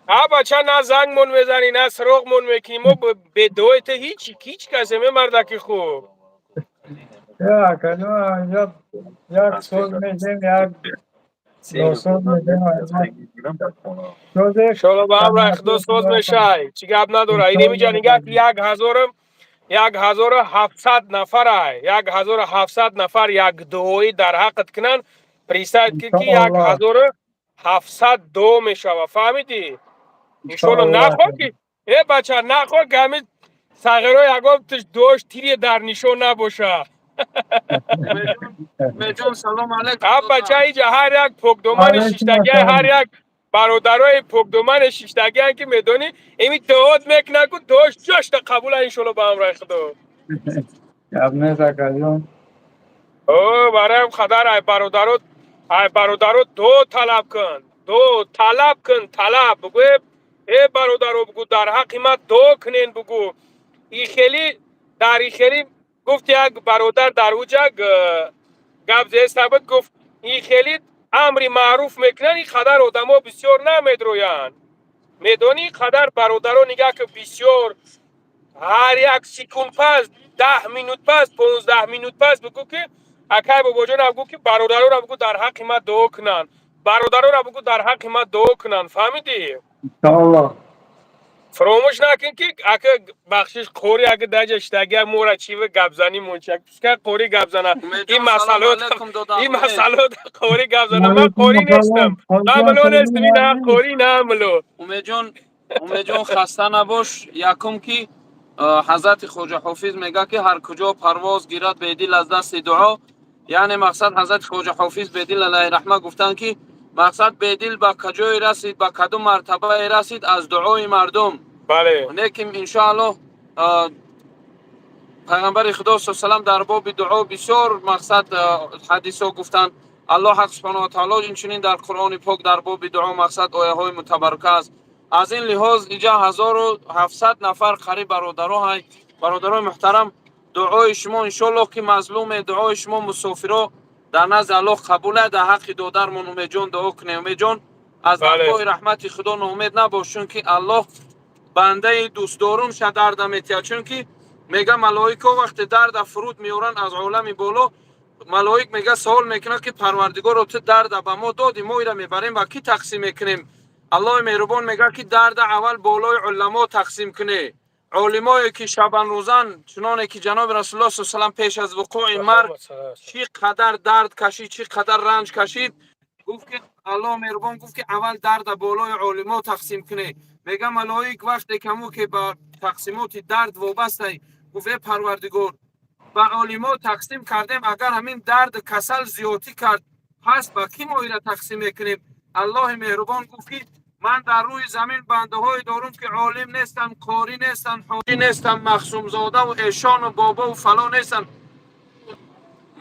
а, бача, на зангмон мезанӣ, на суроғмон мекунӣ. Мо бедуои ту ҳеҷ касе мемардаки хуб. Як, як, як соз мезем, як досоз мезем. Созе. Иншолло ба амраи Худо соз мешай, чӣ гап надора. Инемиҷа нигаҳ, як ҳазорам 1700 нафарай, 1700 нафар як дуоӣ дар ҳаққат кунанд. Представь ки 1700 дуо мешава, фаҳмидӣ? Иншолло нахоҳ ки, э, бача, нахоҳ ки ҳамин сағиро ягон дуош тире дар нишон набоша. Умедҷон, салом алейкум. А, бача, иҷа ҳар як покдомани Алейкум шиштагиа, ассалом. ҳар як бародарои покдомани шиштагиан, ки медонӣ, ими дуот мекунад ку, дуош ҷошта қабула, иншолло ба амраи Худо. Гап нест, акаҷон. О, барои қадар ай бародаро дуо талаб кун, дуо талаб кун, талаб бугӯ. Э, бародаро, бугӯ, дар ҳаққи ман дуо кунен, бугӯ. И хеле дар и хеле гуфт як бародар дар уҷа гап зеста буд, гуфт, и хеле амри маъруф мекунанд, ин қадар одамо бисёр намедроянд, медонӣ? Қадар бародаро нигаҳ ки бисёр. Ҳар як секунд пас, 10 минут пас, 15 минут пас бигӯ, ки акай Бобоҷонам гӯ, ки бародаронам бигӯ, дар ҳаққи ман дуо кунанд, бародаронам бигӯ, дар ҳаққи ман дуо кунанд. Фаҳмидӣ? Иншоаллоҳ. Фаромӯш накун, ки ака, бахшиш, қори ака даҷа штага мора чива гапзанӣ мончак, пускай қори гап зана. Ин масъалаот, ин масъалаот қори гап зана. Ман қори нестам, на мулло нестам, на қори, на мулло. Умедҷон, Умедҷон, хаста набош. Якум ки ҳазрати Хоҷа Ҳофиз мега, ки ҳар куҷо парвоз гирад Бедил аз дасти дуо. Яъне мақсад, ҳазрати Хоҷа Ҳофиз Бедил алайҳи раҳма гуфтанд, ки мақсад, Бедил ба каҷое расид, ба кадом мартабае расид, аз дуои мардум. Лекин иншоаллоҳ, пайғамбари Худо с салам дар боби дуо бисёр мақсад ҳадисҳо гуфтанд. Аллоҳ ҳақ субҳану ва таоло инчунин дар Қуръони пок дар боби дуо мақсад ояҳои мутабаррака аст. Аз ин лиҳоз иҷа 1700 нафар қариб бародаро ҳай. Бародарои муҳтарам, дуои шумо, иншоаллоҳ, ки мазлуме, дуои шумо, мусофиро, дар назди Аллоҳ қабул дар ҳаққи додармон Умедҷон дуо кунем. Умедҷон, аз даргоҳи раҳмати Худо ноумед набош, чунки Аллоҳ бандаи дӯстдорумша дарда метиҳад. Чунки мега, малоико вақте дарда фуруд меоранд аз олами боло, малоик мега, савол мекунад, ки «Парвардигоро, ту дарда ба мо додӣ, мо ира мебарем, ба кӣ тақсим мекунем?» Аллоҳи меҳрубон мега, ки дарда аввал болои уламо тақсим куне, олимое ки шабанрӯзан, чуноне ки ҷаноби Расулуллоҳ с салам пеш аз вуқӯи марг чӣ қадар дард кашид, чӣ қадар ранҷ кашид. Гуфт, ки Аллоҳ меҳрубон гуфт, ки аввал дарда болои олимо тақсим куне. Мега, малоик вақте каму ки ба тақсимоти дард вобастай, гуфт: «Э Парвардигор, ба олимо тақсим кардем, агар ҳамин дард касал зиёдтӣ кард, пас ба кӣ мо ира тақсим мекунем?» Аллоҳи меҳрубон гуфт, ки ман дар рӯи замин бандаҳое дорум, ки олим нестанд, қорӣ нестанд, ҳоҷӣ нестанд, махсумзодаву эшону бобову фалон нестанд,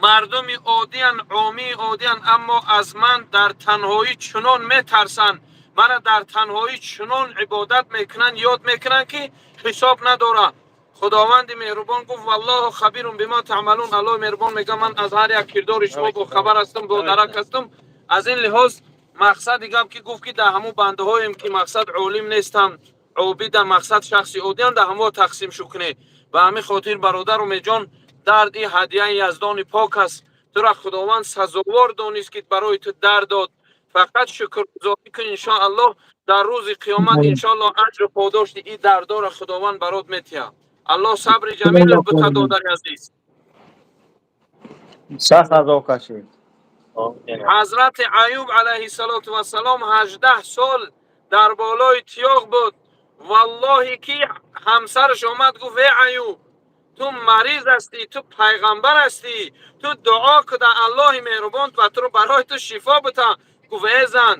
мардуми оддиян, омии оддиян, аммо аз ман дар танҳоӣ чунон метарсанд, мара дар танҳоӣ чунон ибодат мекунанд, ёд мекунанд, ки ҳисоб надорад. Худованди меҳрубон гуфт: «Валлоҳу хабирун бима таъмалун». Аллоҳи меҳрубон мега: «Ман аз ҳар як кирдори шумо бохабар ҳастам, бодарак ҳастам». Аз ин лиҳоз мақсади гап ки гуфт, ки дар ҳамун бандаҳоем, ки мақсад олим нестам, обидам, мақсад шахси оддиам, дар ҳамо тақсим шу кунед. Ба ҳамин хотир, бародар Умедҷон, дард и ҳадияи Яздони пок аст. Тура Худованд сазовор донист, ки барои ту дард дод. Фақат шукргузорӣ кун. Иншоаллоҳ, дар рӯзи қиёмат, иншоаллоҳ, аҷру подошти ин дардоро Худованд барот метиҳад. Аллоҳ сабри ҷамилат бита, додари азиз. Сахт азоб кашид. Ҳазрати Аюб алайҳиссалоту вассалом 18 сол дар болои тиёғ буд. Валлоҳи, ки ҳамсараш омад, гуфт: «Э Аюб, ту мариз ҳастӣ, ту пайғамбар ҳастӣ, ту дуо куда, Аллоҳи меҳрубон ба туро барои ту шифо бита». Гуфт: «Э зан,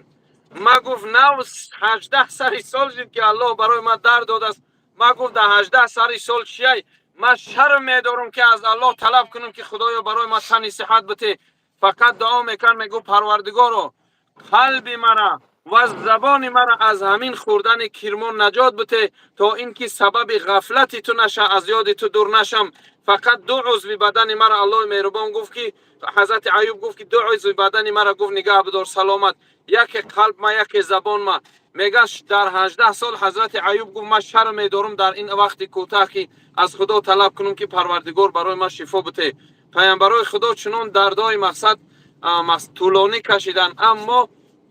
ма», гуфт, «нав 18 сари сол шуд, ки Аллоҳ барои ман дард додааст. Ма», гуфт, «дар 18 сари сол чияй? Ман шарм медорам, ки аз Аллоҳ талаб кунам, ки Худоё, барои ман тани сиҳат бите». Фақат дуо мекард, мегуфт: «Парвардигоро, қалби мара ва забони мара аз ҳамин хӯрдани кирмон наҷот бите, то ин ки сабаби ғафлати ту наша, аз ёди ту дур нашам. Фақат ду узви бадани мара», Аллоҳи меҳрубон гуфт, ки ҳазрати Аюб гуфт, ки «ду узви бадани мара», гуфт, «нигаҳ бидор саломат: яке қалб ма, яке забон ма». Мега, дар 18 сол ҳазрати Аюб гуфт: «Ман шарм медорам дар ин вақти кӯтаҳ, ки аз Худо талаб кунам, ки Парвардигор барои ман шифо бите». Паямбарои Худо чунон дардҳои мақсад тӯлонӣ кашиданд, аммо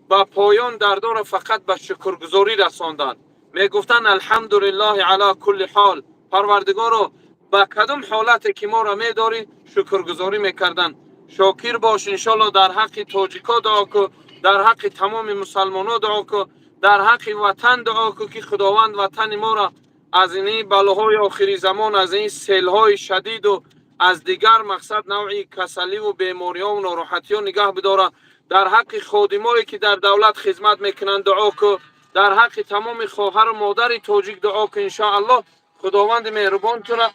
ба поён дардоро фақат ба шукргузорӣ расонданд. Мегуфтанд: «Алҳамдулиллоҳи ала кулли ҳол». Парвардигоро, ба кадом ҳолате ки моро медорӣ, шукргузорӣ мекарданд. Шокир бош. Иншолло, дар ҳаққи тоҷико дуо ку, дар ҳаққи тамоми мусалмоно дуо ку, дар ҳаққи ватан дуо ку, ки Худованд ватани моро аз ини балоҳои охири замон, аз ин селҳои шадиду аз дигар мақсад навъи касаливу бемориҳову нороҳатиҳо нигаҳ бидорад. Дар ҳаққи ходимое, ки дар давлат хизмат мекунанд, дуо ку. Дар ҳаққи тамоми хоҳару модари тоҷик дуо ку. Иншоаллоҳ, Худованди меҳрубон тура,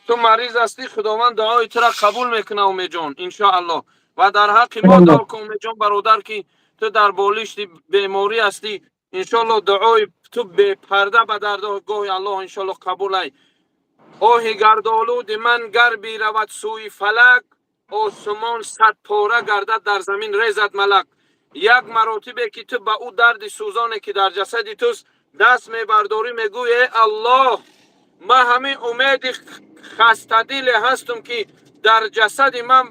ту мариз ҳастӣ, Худованд дуои тура қабул мекунад, Умедҷон, иншоаллоҳ. Ва дар ҳаққи мо дуо кун, Умедҷон бародар, ки ту дар болишти беморӣ ҳастӣ. Иншоаллоҳ, дуои ту бепарда ба даргоҳи Аллоҳ, иншоаллоҳ, қабул ай. Оҳи гардолуди ман гар биравад сӯи фалак, осумон сад пора гардад, дар замин резад малак. Як маротибе ки ту ба ӯ дарди сӯзоне, ки дар ҷасади туст, даст мебардорӣ, мегӯй: «Э Аллоҳ». Ман ҳамин умеди хастадиле ҳастам, ки дар ҷасади ман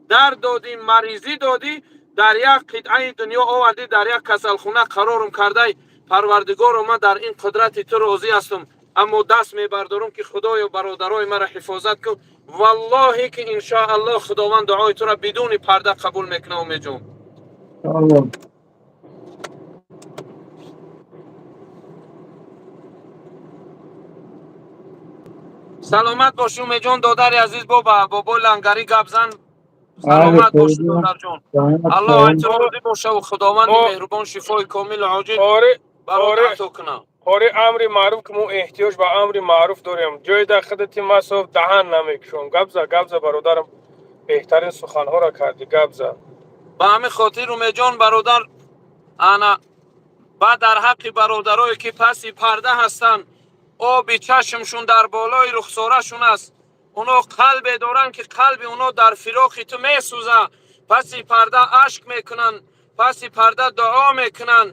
дард додӣ, маризӣ додӣ, дар як қитъаи дунё овардӣ, дар як касалхона қарорам кардай. Парвардигоро, ман дар ин қудрати ту розӣ ҳастам, аммо даст мебардорам, ки Худоё, бародарои маро ҳифозат кун. Валлоҳе ки, иншоаллоҳ, Худованд дуои туро бидуни парда қабул мекунад, Умедҷон. Иншоаллоҳ. Саломат бошӣ, Умедҷон, додари азиз. Бо ба бобои Лангарӣ гап зан. Саломат бошӣ, додарҷон, Аллоҳ ай ту розӣ бошаву Худованди меҳрубон шифои комилу оҷил барот ато кунад. Ҳори амри маъруф, ки мо эҳтиёҷ ба амри маъруф дорем. Ҷои дар хидати ма соф даҳан намекушом. Гап за, гап за, бародарам, беҳтарин суханҳоро кардӣ, гап за. Ба ҳамин хотир, Умедҷон бародар, ана баъд дар ҳаққи бародарое, ки паси парда ҳастанд, оби чашмшун дар болои рухсорашун аст, оно қалбе доранд, ки қалби оно дар фироқи ту месӯза, паси парда ашк мекунанд, паси парда дуо мекунанд.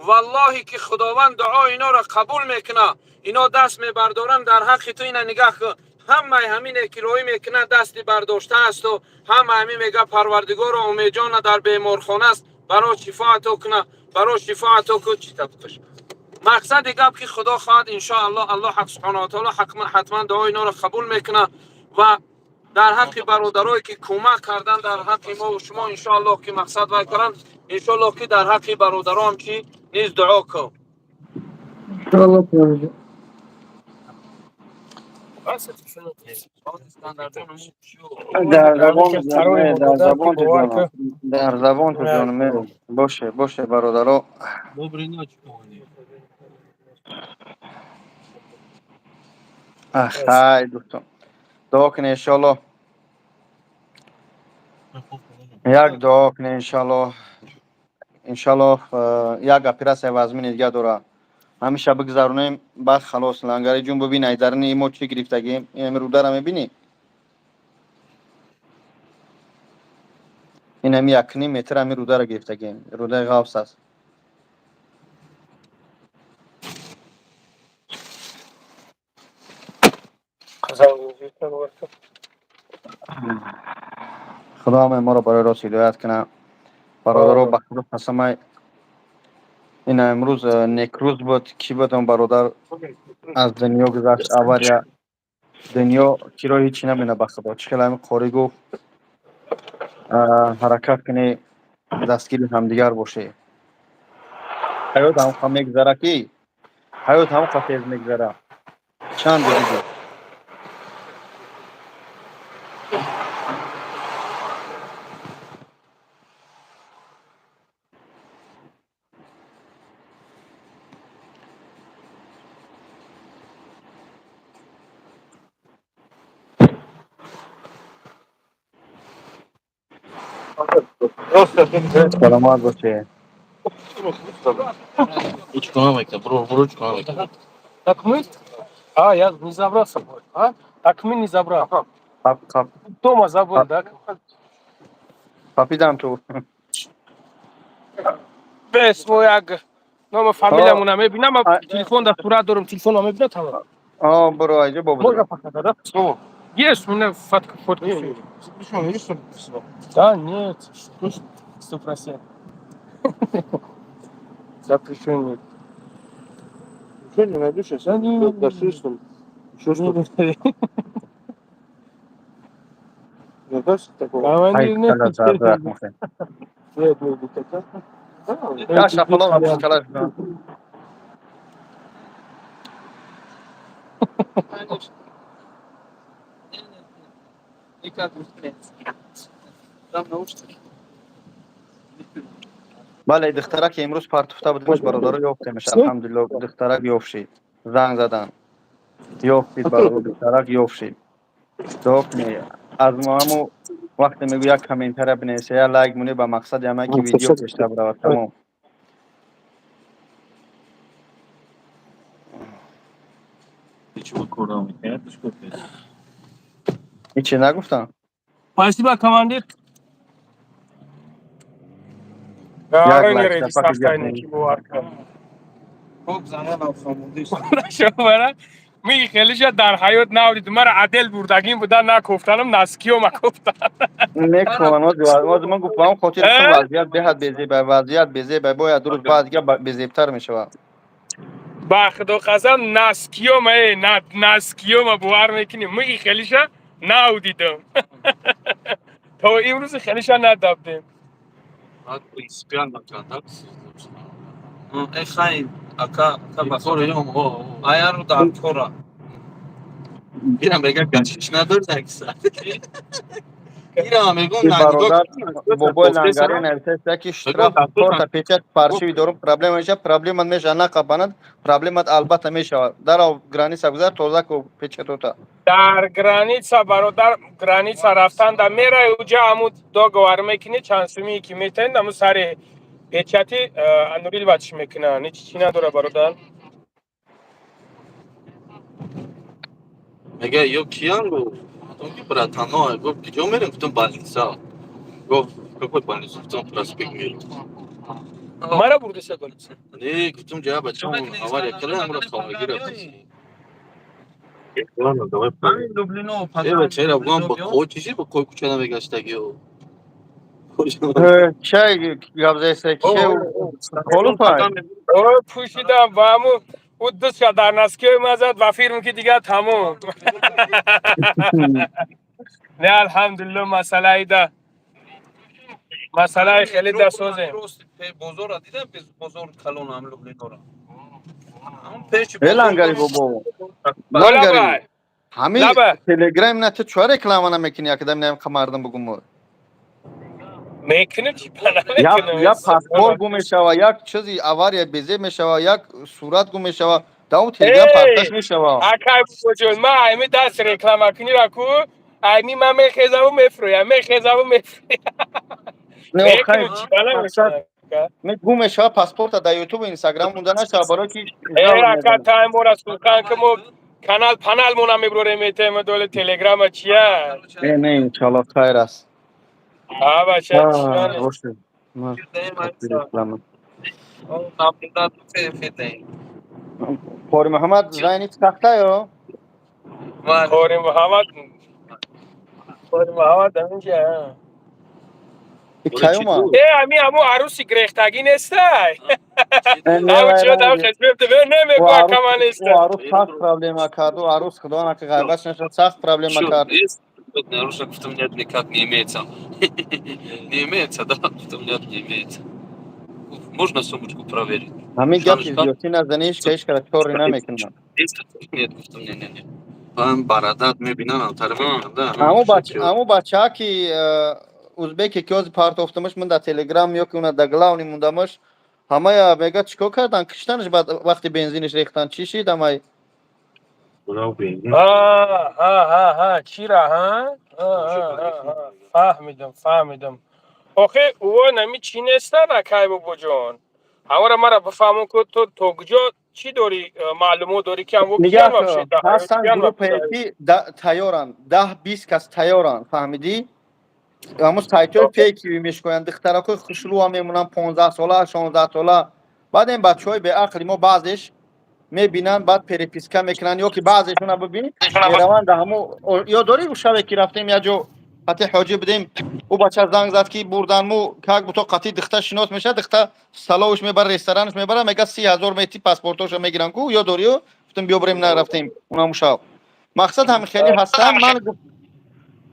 Валлоҳе ки Худованд дуои иноро қабул мекунад. Ино даст мебардоранд дар ҳаққи ту. Ина нигаҳ кун, ҳамаи ҳамине ки роҳӣ мекунад, дасти бардошта асту ҳама ҳамин мега: «Парвардигоро, Умедҷона дар беморхона аст, баро шифо ато куна, баро шифо ато кун». Чӣ табқиш мақсади гап, ки Худо хоҳад, иншоаллоҳ, Аллоҳ ҳақ субҳонаҳу ва таоло ҳатман дуои иноро қабул мекунад. Ва дар ҳаққи бародарое, ки кӯмак кардан дар ҳаққи мо шумо, иншоаллоҳ, ки мақсад вай кунанд, иншоаллоҳ, ки дар ҳаққи бародароам чи низ дуо кун. Иншоаллоҳ, Парвардигор. Дар забон, дар забон ҷонам, дар забон ҷонам боше, боше, бародаро. Доброй ночи, командир. Хай, дӯстон, дуо кунед, иншоаллоҳ, як дуо кунед, иншоаллоҳ. Иншоаллоҳ, як оператсияи вазмини дига дора, ҳамеша бигзаронем, баъд халос. Лангари ҷун, бибин, ай дарини мо чӣ гирифтагим. Ин рудара мебинӣ? Ин ҳами 1,5 метр ҳами рудара гирифтагим, рудаи ғафс аст. Худо ҳамаи моро барои рост ҳидоят кунад. Бародаро, ба Худо қасамай, ин имрӯз некрӯз буд. Кӣ буд он бародар, аз дунё гузашт, авария. Дунё киро ҳечи набина, ба Худо. Чӣ хел ҳамин қорӣ гуфт, ҳаракат кунӣ, дастгири ҳамдигар бошӣ. Ҳаёт ҳамқа мегзара, ки ҳаёт ҳамқа тез мегзара. Чанд дидӣ? Саломат бошед. Ручку намайка, бро, ручку намайка. Документ? А, я не забрал с собой. А? Документ не забрал. Қап, қап. Дома забыл, да? Папидам ту. Бес, мо як нома, фамилиямона мебинам, телефон дар сурат дорам, телефонро мебинам, тамом. О, бро, айҷо бо. Можно пока, да? Есть у меня фотка, фотка. Запрещен, видишь, что написано? Да, нет, 100%. Запрещенный. Ничего не найдешь, сейчас Да не, дашь там, еще что-то. Не дашь такого? Командир, нет, нет, нет, нет. Я шапалоқ калаш. Конечно. Никак не успеется. Там наушники. Бале, духтарак имрӯз партуфта будемш, бародаро, ёфтемш, алҳамдулилло. Духтарак ёфт шид, занг задан, ёфтид, бародар, духтарак ёфт шид. Дуо кунед аз мо. Ҳаму вақте мегӯ, як комментария бинависа, як лайк монӣ, ба мақсади ҳамае ки видео пешта биравад, тамом. Ты чего курал? Непонятно, что ты? Ҳечи нагуфтам. Спасибо, командир. Як Аре, лайк, мереди запаки сахтайни гап. ки бовар кун. Хоб зананам хамудиш. Шобара, Ми хелиша дар ҳаёт навдид. Мара отдел бурдагим буда, накофтанам, носки ё макофтан. Мекунам, ози ман гуфтам, хотир Э? Вазъият беҳад безеба, вазъият безеба, бояд рӯз баъд дига безебтар мешавад. Ба худо қасам, носки ёма, э, носки ёма, бовар мекунӣ, ми хелиша навдидам. То имрӯз хелиша надабдем. Баъд принципиально кардак. Э, хай, ака, ака, ба аяру дар кора. Ира мега, гашиш надор якса. Ира мегум. И бародар бобои лангари нависаст, ки штраф корта печать паршиви дорум, проблема мешавад, проблема мешавад, нақабанад, проблемат албатта мешавад. Дарав, граница гузар, тоза ку печатота. Дар граница, бародар, граница рафтан да мерай, уҷа аму договор мекунӣ, чанд сумие ки метаҳед, аму сари печати аннулировать мекунанд, ҳеҷ чӣ надора, бародар. Мега, ё киян гу? Гуфтам ки братано, гуфт, куҷо мерем? Гуфтам, больница. Гуфт, какой больница? Гуфтам, проспект Мира. Мара бурдеса больница? Не, гуфтам, ҷа бачам авария карда, амро хонагӣ рафтем. Ладно, давай. Люблино. Э, бача, гуфтам, ба кой чизи, ба кой куча намегаштагиё. Чай гап заеса ки холупай. О, пӯшидам ба аму ӯ дустша дар носки ҳои ма зад ва фирм ки дигар тамом. Не, алҳамдулилло, масъалаида масъалаи хеле дасозем. Бозора дидам, бозор калон ам Люблинора. Пеши Э, лангари бобо. Лангари. Лабай. Ҳамин Лаба. Телеграм на ту чора реклама намекунӣ, якдам наем мардум бугум. Мекунем, чӣ ба Як намекунем? як паспорт гум мешава, як чизи авария безеб мешава, як сурат гум мешава. Давом Телеграм Эй! парташ мешава. Акай бобоҷон, ман айми даст реклама кунира ку, айми ман мехезаму мефурӯям, мехезаму мефурӯям. Не, охай, Мекунем, чӣ ба намекунем? Не, гум мешава паспорта, дар Ютуб, Инстаграм монда нашава, барои ки Э, ака, таймора сухан ки мо канал панал мона мебурем, метаем доле Телеграма чия? Не, не, иншалло, хайр аст. А бача, чӣ? Боше. Реклама. Қори Муҳаммад зайни сахта ё? Қори Муҳаммад, Қори Муҳаммад аминҷа. Каюма. Э, ами аму аруси грехтагӣ нестай? Ам чиё дам хезбеб немегӯ, акама неста. Арус сахт проблема кард. У арус, худо нака, ғайбат нашад, сахт проблема кард. Нарушно гуфтам, нет, никак не имеется. Не имеется, да? Гуфтам, нет, не имеется. Можно сумочку проверить? Ҳамин гапи зиёдтӣ назани, ҳеч ҳеч кара чорӣ намекунам. Нет, гуфтам, не, не, не. Ман барадат мебинам, алтара мебинам, да. Аму бач, аму бача ки узбеке, ки ҳозир партофтамаш ман дар Телеграм ё ки уна дар главный мондамаш, ҳамая мега, чикор кардан, киштанаш, баъд вақти бензиниш рехтан, чӣ шид ҳамай? Ҳа, чира, ҳа, фаҳмидам, фаҳмидам. Охе, ӯ нами чӣ нестан, акай бобоҷон, ҳамора мара бифаҳмон ку, ту то куҷо чӣ дорӣ, маълумот дорӣ, ки ҳамо Нигаҳ, ҳастан группае ки тайёранд, 10-20 кас тайёранд, фаҳмидӣ? Ҳамо сайтҳои фейки мешкоянд, духтаракои хушрӯа мемонанд, 15-сола, 16-сола. Баъд ин бачаҳои беақли мо баъзеш мебинанд, баъд переписка мекунанд, ё ки баъзешона бибин, мераванд ҳамо. Ё дорӣ, шабе ки рафтем як ҷо, қати ҳоҷӣ будем, ӯ бача занг зад, ки бурданму, как будто қати духта шинос мешавад, духта столовыш мебара, ресторанаш мебара, мега, 30 000 мети, паспортоша мегиранд ку. Ё дорӣ, гуфтем, биё бирем, нарафтем унаму шаб. Мақсад, ҳами хеле ҳастанд, ман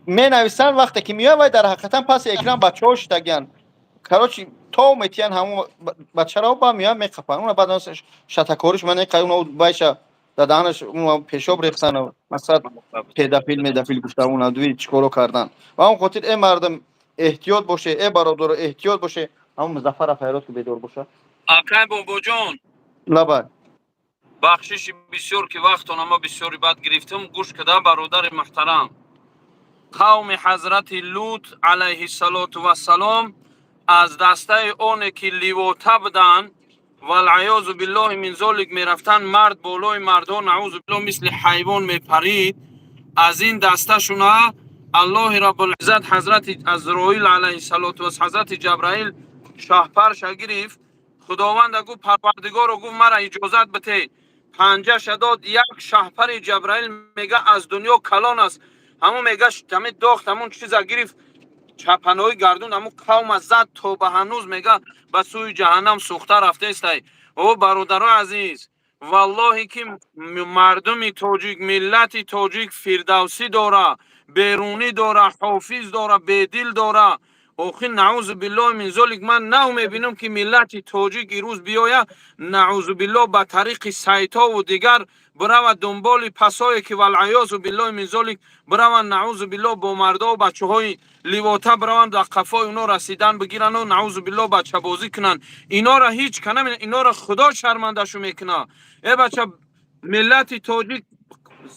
менависанд, вақте ки меояд, вай дар ҳақиқатан паси экран бачаҳо шитагиянд, короче, то метиян ҳамон бачаро, ба меояд, меқапанд уна, баъд шатакориш ман уна байша даданаш пешоб рехтан, мақсад, педофил медофил гуфта, уна дуи чӣ коро кардан. Ва он хотир, э мардум, эҳтиёт боше, э бародаро, эҳтиёт боше. Ҳамон Музаффара файрод ки бедор боша. Акай бобоҷон. Лабай. Бахшиши бисёр, ки вақтона ма бисёри бад гирифтам. Гӯш када, бародари муҳтарам, қавми ҳазрати Лут алайҳиссалоту вассалом аз дастаи оне ки ливота буданд, валъаёзу биллоҳи мин золик, мерафтанд, мард болои мардон, наузу биллоҳ, мисли ҳайвон мепарид. Аз ин дасташуна Аллоҳи раббулиззат ҳазрати Азроил алайҳиссалоту вас, ҳазрати Ҷабраил шаҳпарша гирифт. Худованда гуфт, Парвардигоро гуфт, мара иҷозат бите. Панҷаша дод, як шаҳпари Ҷабраил, мега, аз дунё калон аст. Ҳамун, мега, ҳами дохт, ҳамун чиза гирифт, чапанои гардун, ҳамун қавма зад, то ба ҳанӯз, мега, ба сӯи ҷаҳаннам сӯхта рафтестай. О бародарои азиз, валлоҳе ки мардуми тоҷик, миллати тоҷик Фирдавсӣ дора, Берунӣ дора, Ҳофиз дора, Бедил дора. Охи, наузу биллоҳи мин золик, ман нав мебинам, ки миллати тоҷик ирӯз биёя, наузу биллоҳ, ба тариқи сайтову дигар биравад дунболи пасое ки, валъаёзу биллоҳи мин золик, бираванд, наузу биллоҳ, бо мардову бачаҳои ливота бираванд, дар қафои оно расидан бигирану, наузу биллоҳ, бачабозӣ кунанд. Инора ҳеҷ ка намена, инора Худо шармандашу мекуна. Э бача, миллати тоҷик,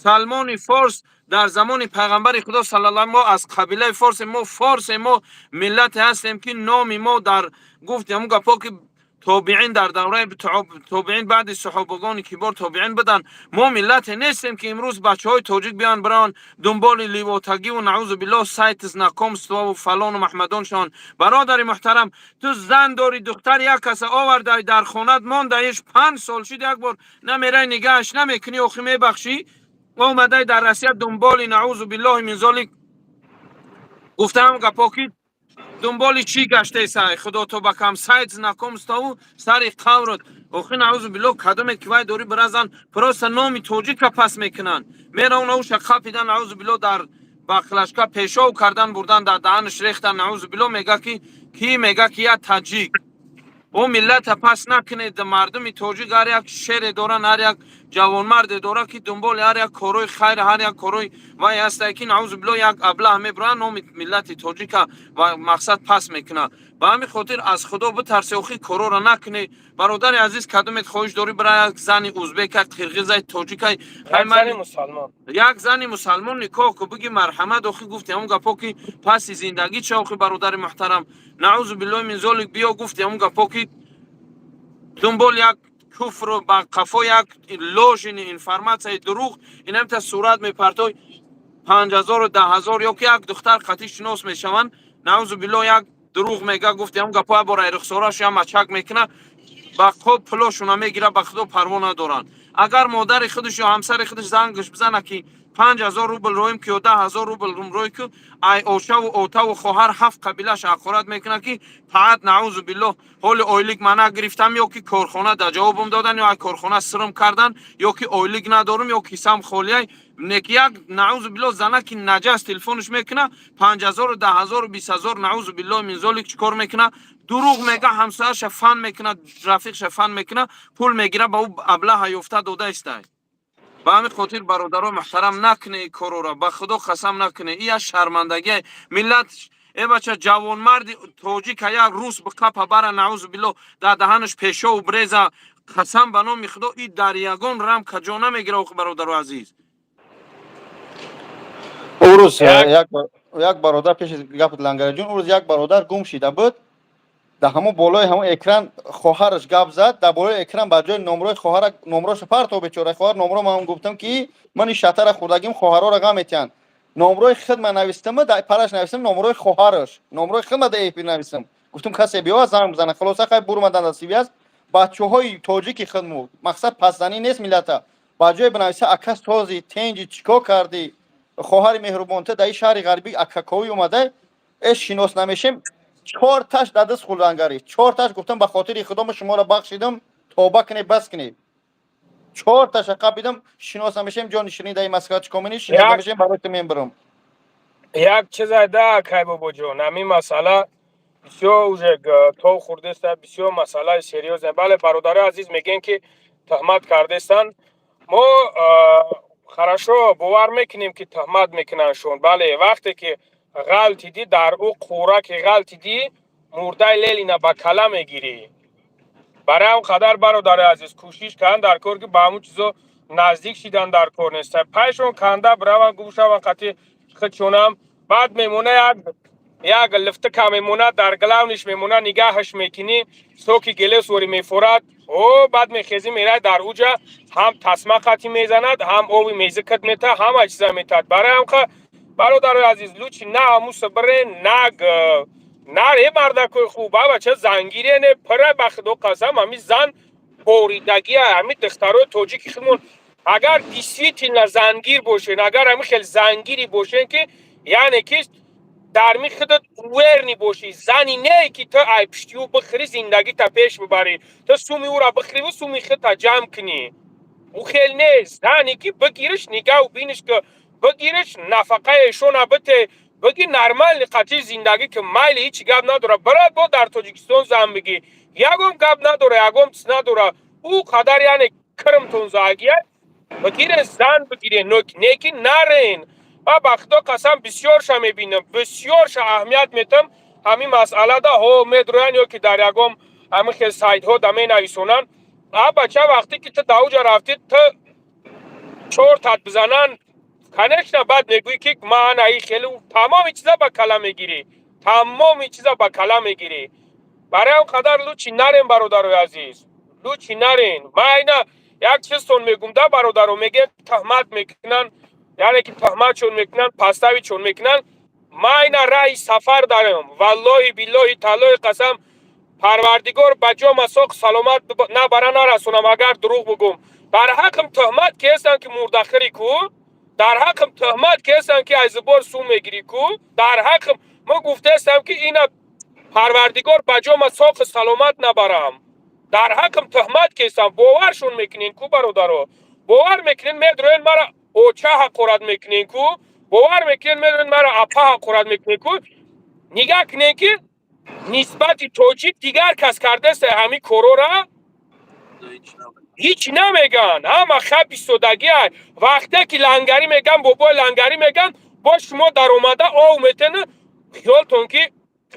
Салмони Форс дар замони пайғамбари Худо саллаллоҳу, мо аз қабилаи форсе, мо форсе, мо миллате ҳастем, ки номи мо дар гуфт ҳамун гапҳо, ки тобиин дар давраи тобиин, баъди саҳобагони кибор тобиин буданд. Мо миллате нестем, ки имрӯз бачаҳои тоҷик биёянд, бираванд дунболи ливотагиву, наузу биллоҳ, сайти знакомствову фалону маҳмадон шаванд. Бародари муҳтарам, ту зан дорӣ, духтар як каса овардай, дар хонат мондаиш, 5 сол шуд, як бор намерай, нигаҳаш намекунӣ. Охи, мебахшӣ, омадай дар Россия дунболи, наузу биллоҳи мин золик, гуфтаам гапҳо, ки дунболи чӣ гаштаи, худо то ба кам сайт знакомствову сари қаврот. Охи, наузу биллоҳ, кадоме ки вай дорӣ, биразан, просто номи тоҷика пас мекунанд, меравна уша қапидан, наузу биллоҳ, дар баклажка пешов кардан, бурдан, дар даҳанаш рехтан, наузу биллоҳ. Мега ки мега ки я таҷик. О миллата пас накунед. Мардуми тоҷик ҳар як шере доранд, ҳар як ҷавонмарде дорад, ки дунболи ҳар як корҳои хайр, ҳар як корҳои вай ҳастае, ки, наузу биллоҳ, як аблаҳ мебуранд, номи миллати тоҷика ва мақсад пас мекунад. Ба ҳамин хотир аз Худо битарсе, охи, корҳоро накунед. Бародари азиз, кадомет хоҳиш дорӣ, бира як зани узбека, қирғизай, тоҷикай, як зани мусалмон никоҳ ку, биги марҳамат. Охи, гуфти ҳамун гапҳо, ки паси зиндагӣ ча. Охи, бародари муҳтарам, наузу биллоҳи мин золик, биё, гуфти ҳамун гапҳо, ки дунбол як куфру ба қафо як ложный информатсияи дурӯғ, инамта сурат мепартой, 5000-у 10 000, ё ки як духтар қатӣ шинос мешаванд, наузу биллоҳ, як дурӯғ мега, гуфти ҳамун гапҳо, бора рухсорааш я мачак мекуна, ба хоб пулошуна мегира, ба Худо парво надоранд. Агар модари худаш ё ҳамсари худаш зангаш бизана, ки 5000 рубл роим ки ё 10 000 рубл рӯй ку, ай ошаву отаву хоҳар, ҳафт қабилаш ҳақорат мекунад, ки фақат, наузу биллоҳ, ҳоли ойлик мана гирифтам, ё ки корхона да ҷавобам додан, ё ай корхона сирм кардан, ё ки ойлик надорум, ё кисам холияй. Неки як, наузу биллоҳ, занаки наҷас телефонш мекуна, 5000-у 10 000-у 20 000, наузу биллоҳ мин золик, чӣ кор мекуна? Дурӯғ мега, ҳамсояша фан мекуна, рафиқша фан мекуна, пул мегира, ба ӯ аблаҳа ёфта дода истай. Ба ҳамин хотир, бародаро муҳтарам, накуне ин корора, ба Худо қасам, накуне. И як шармандагия миллат. Э бача, ҷавонмарди тоҷика як рус биқапа бара, наузу биллоҳ, дар даҳанаш пешову бреза, қасам ба номи Худо, и дар ягон рамка ҷо намегира, охи, бародаро азиз. Урӯз як бародар, пеши гапат, Лангараҷон, урӯз як бародар гум шида буд. Дар ҳамон болои ҳамон экран хоҳараш гап зад, дар болои экран ба ҷои номрои хоҳара номроша парто. Бечора хоҳар номро, ман гуфтам, ки ман ин шатара хӯрдагим, хоҳарора ғам метиҳанд. Номрои худ ман навистам, дар параш навистам номрои хоҳараш, номрои худ ман дар эфир навистам, гуфтам, касе биёяд, занг бизана. Хулоса, хай, бурмадан дар связь бачаҳои тоҷики худму мақсад пасзанӣ нест миллата. Ба ҷое бинависа: «Ака, сози, тенҷи, чӣ кор кардӣ, хоҳари меҳрубонта, дар ин шаҳри ғарбӣ акаковӣ омада, э шинос намешем». Чорташ дадаст хулангарӣ, чорташ. Гуфтам: «Ба хотири Худо ма шуморо бахшидам, тоба кунед, бас кунед». Чорташа қабидам: «Шинос намешем, ҷони ширин, дар ин Москва чӣ кор менӣ, шинос намешем, барои ту мебарам». Як чизай да, акай Бобоҷон, ҳамин масъала бисёр уже тов хӯрдеста, бисёр масъалаи серьёзне. Бале, бародари азиз, мегӯем, ки тӯҳмат кардестанд. Мо хорошо бовар мекунем, ки тӯҳмат мекунандшон. Бале, вақте ки ғалтидӣ дар ӯ қӯра, ки ғалтидӣ, мурдаи Ленина ба кала мегирӣ. Барои ҳам қадар, бародари азиз, кӯшиш кунанд дар кор, ки ба ҳамун чизо наздик шидан дар кор нест. Пайшон канда бираванд, гум шаванд қати худшонам. Баъд мемона як лифтика, мемона дар главныйш, мемона, нигаҳаш мекунӣ, соки гелесвори мефорад. О баъд мехезӣ, мерай, дар уҷа ҳам тасма қати мезанад, ҳам оби мезикат мета, ҳама чиза метад. Барои ҳамқа, бародарои азиз, лучше на ҳамуса бире, на е мардакои хуб, бача зангире не пира. Ба Худо қасам, ҳами зан. Боридагия ҳамин духтарои тоҷики худмон, агар действительно зангир бошен, агар ҳамин хел зангири бошен, ки яъне ки дар ми худат уверенный бошӣ, зани не ки ту ай пиштиӯ бихӯри, зиндагита пеш бибарӣ, ту суми ӯра бихӯриву суми худта ҷамъ кунӣ, ӯ хел нест. Зане ки бигириш, нигаҳу биниш ки бигириш, нафақаи эшона бите, бигӣ, нормальный қатъи зиндагӣ ки, майли, ҳичи гап надора. Брат, бо дар Тоҷикистон зан бигӣ, ягон гап надора, ягон чиз надора. Ӯ қадар яъне кирмтон загия, бигире, зан бигире, не ки нарен. Ма, ба Худо қасам, бисёрша мебинам, бисёрша аҳамият метам ҳамин масъалада. Ҳо, медроян ё ки дар ягон ҳамин хел сайтҳо да менависонанд. А бача, вақте ки ту дар уҷа рафтӣ, ту чортат бизананд, конечно, баъд мегӯӣ, ки ман аи хеле тамоми чиза ба кала мегирӣ, тамоми чиза ба кала мегирӣ. Барои он қадар лучше нарен, бародарои азиз, лучше нарен. Ман айна як чизтон мегум да, бародаро. Мегӯянд, туҳмат мекунанд, яъне ки туҳматшон мекунанд, подставить шон мекунанд. Ман айна раҳи сафар дарам, валлоҳи, биллоҳи, таллоҳи қасам, Парвардигор ба ҷома соқ саломат набара, нарасонам, агар дурӯғ бугум. Дар ҳаққам туҳмат кестанд, ки мурдахӯрӣ ку, дар ҳаққам туҳмат кестанд, ки аз зибор сум мегирӣ ку. Дар ҳаққам мо гуфтаестам, ки ина Парвардигор ба ҷома соқи саломат набарам, дар ҳаққам туҳмат кестам. Боваршон мекунен ку, бародаро? Бовар мекунен? Медроен, мара оча ҳақорат мекунен ку. Бовар мекунен? Медроен, мара апа ҳақорат мекунен ку. Нигаҳ кунен, ки нисбати тоҷик дигар кас кардаста ҳамин корора, ҳеҷ намеган, ҳама хаб истодагиа. Вақте ки лангарӣ меган, бобои лангарӣ меган, бо шумо даромада ов метена.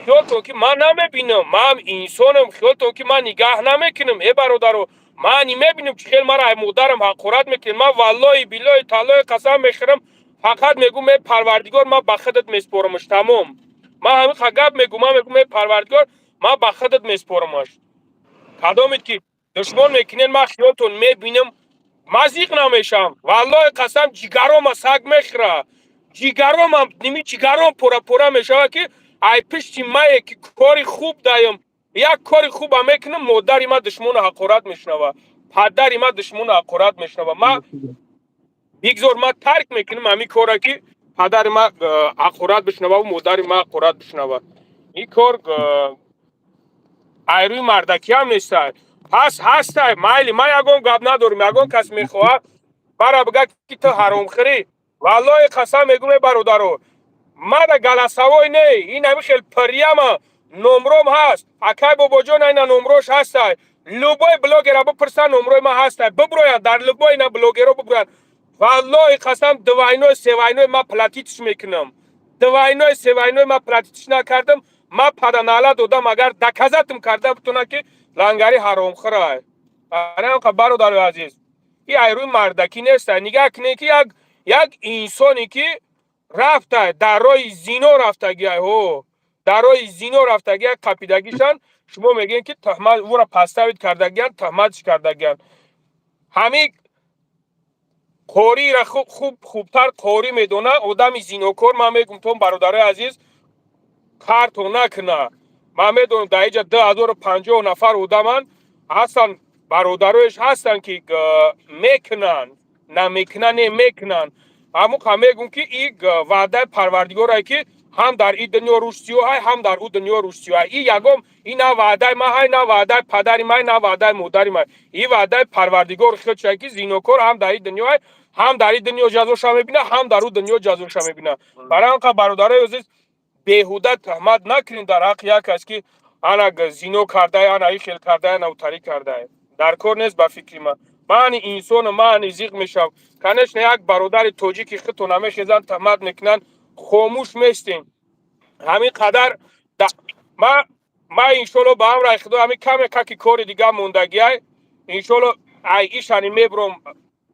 Хиёлтон ки ман намебинам, ман инсонам. Хиёлтон ки ман нигаҳ намекунам? Э, бародаро, ман мебинам, чӣ хел мара модарам ҳақорат мекунем. Ман, валлоҳи, биллоҳи, таллоҳи қасам мехӯрам, фақат мегӯм: «Э, Парвардигор, ман ба худат меспорамаш». Тамом, ман ҳамин гап мегӯм. Ман мегӯм: «Э, Парвардигор, ман ба худат меспорамаш». Кадомед ки душмон мекунен, ман хиёлтон мебинам, ман зиқ намешавам. Валлоҳи қасам, ҷигарома саг мехӯра, ҷигаромам, ними ҷигаром пора пора мешавад, ки ай пишти мае ки кори хуб даем, як кори хуба мекунам, модари ма душмону ҳақорат мешунава, падари ма душмону ҳақорат мешунава. Ма бигзор, ма тарк мекунам ҳамин кора, ки падари ма ҳақорат бишунававу модари ма ҳақорат бишунава. Ин кор айрӯи мардакиам нестай. Пас ҳастай, майли, ман ягон гап надорам. Ягон кас мехоҳад мара бига, ки ту ҳаромхӯрӣ, валлоҳи қасам мегӯм, э бародаро, мара голосовой не, ин ҳами хел прямо номром ҳаст. Акай Бобоҷон, айна номрош ҳастай. Любой блогера бипурса, номрои ман ҳастай. Биброянд дар любой ина блогеро биброянд. Валлоҳи қасам, двойной, севойной ма платить ш мекунам. Двойной, севойной ма платить ш накардам, ма паданала додам, агар доказать м карда бутона, ки лангари ҳаромхӯрай. Анақа, бародарои азиз, и айрӯи мардакӣ нестай. Нигаҳ кунед, ки як инсоне ки рафта, дар роҳи зино рафтагиай, ҳо, дар роҳи зино рафтагиай, қапидагишан, шумо мегӯед, ки туҳмат ӯра подставить кардагиян, туҳматш кардагиян. Ҳамин қориира хуб, хубтар қорӣ медона. Одами зинокор, ман мегӯм тон, бародарои азиз, карто накуна. Ман медонам, дар иҷа 2050 нафар одаманд ҳастанд, бародароеш ҳастанд, ки мекунанд, намекунанд, не, мекунанд. Ҳамуқа мегӯм, ки и ваъдаи Парвардигорае, ки ҳам дар ин дунё рӯшсиёҳай, ҳам дар ӯ дунё рӯшсиёҳай. И ягон и на ваъдаи ман ҳай, на ваъдаи падари ман, на ваъдаи модари ман, и ваъдаи Парвардигори худшай, ки зинокор ҳам дар ин дунёай, ҳам дар ин дунё ҷазоша мебина, ҳам дар ӯ дунё ҷазоша мебина. Барои он қа, бародарои азиз, беҳуда туҳмат накунем дар ҳаққи як кас, ки ана зино кардае, ана и хел кардае, ана утарӣ кардае. Дар кор нест, ба фикри ман. Мани инсону мани зиқ мешавам. Конечно, як бародари тоҷики худто намехезанд, туҳмат мекунанд, хомӯш местем. Ҳамин қадар ма иншолло, ба амраи Худо, ҳамин каме каки кори дига мондагиай, иншолло, ай ишани мебуром,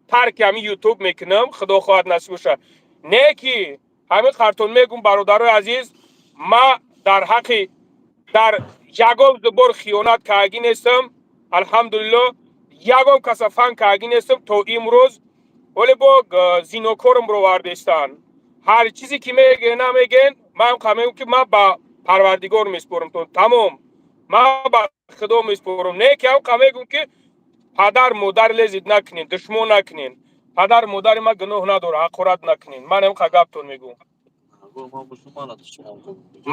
тарки ҳамин Ютуб мекунам, Худо хоҳад, насиб боша. Не ки ҳамин қартон мегум, бародарои азиз, ма дар ҳаққи дар ягон бор хиёнат кардагӣ нестам, алҳамдулилло, ягон каса фан кардагӣ нестам то имрӯз. Вале бо зинокорам ровардестанд. Ҳар чизе ки меге, намеген, ман мегӯм, ки ман ба Парвардигор меспорам, то тамом, ман ба Худо меспорам. Не ки ҳам мегӯм, ки Падар модар лезить накунен, душмон накунен. Падар модари ма гуноҳ надора, ҳақорат накунен. Ман ҳамқа гаптон мегӯм.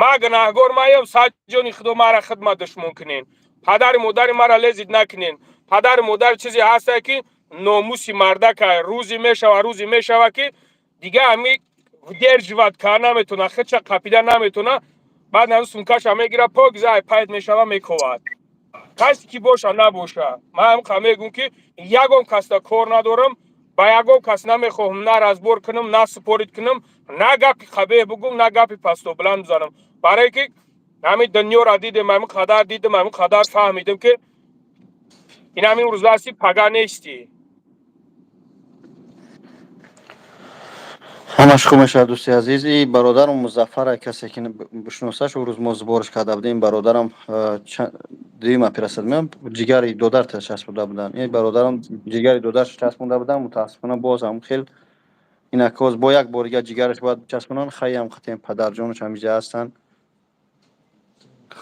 Ма гунаҳгор маям, саҷони худо, мара хидмат душмон кунен. Падари модари мара лезить накунен. Падари модар чизе ҳастае, ки номуси мардака. Рӯзе мешава, рӯзе мешава, ки дига ҳами выдерживать кар наметона, хича қапида наметона. Баъд нану сумкаша мегира, покзай пайд мешава, мековад. Касе ки боша, набоша, ман ҳамқа мегӯм, ки ягон касда кор надорам, ба ягон кас намехоҳам на разбор кунам, на спорить кунам, на гапи қабеҳ бугум, на гапи пасту баланд бизанам, барое ки ҳамин дунёра дидем, ҳамин қадар дидем, ҳамин қадар фаҳмидем, ки ин ҳамин рӯза ҳасти, пага нестӣ. Ҳамаш хуб мешавад, дӯсти азиз. И бародарам Музаффара, касе ки бишносаш, ӯ рӯз мо сборш карда будем. Бародарам дуюм операция меам, ҷигари додар часпонда буданд. Ин бародарам ҷигари додарш часпонда буданд, мутаассифона, боз ҳам хел инакоз бо як бор дига ҷигараш бояд часпонанд. Хайям қатем падарҷонаш ҳамиҷа ҳастанд.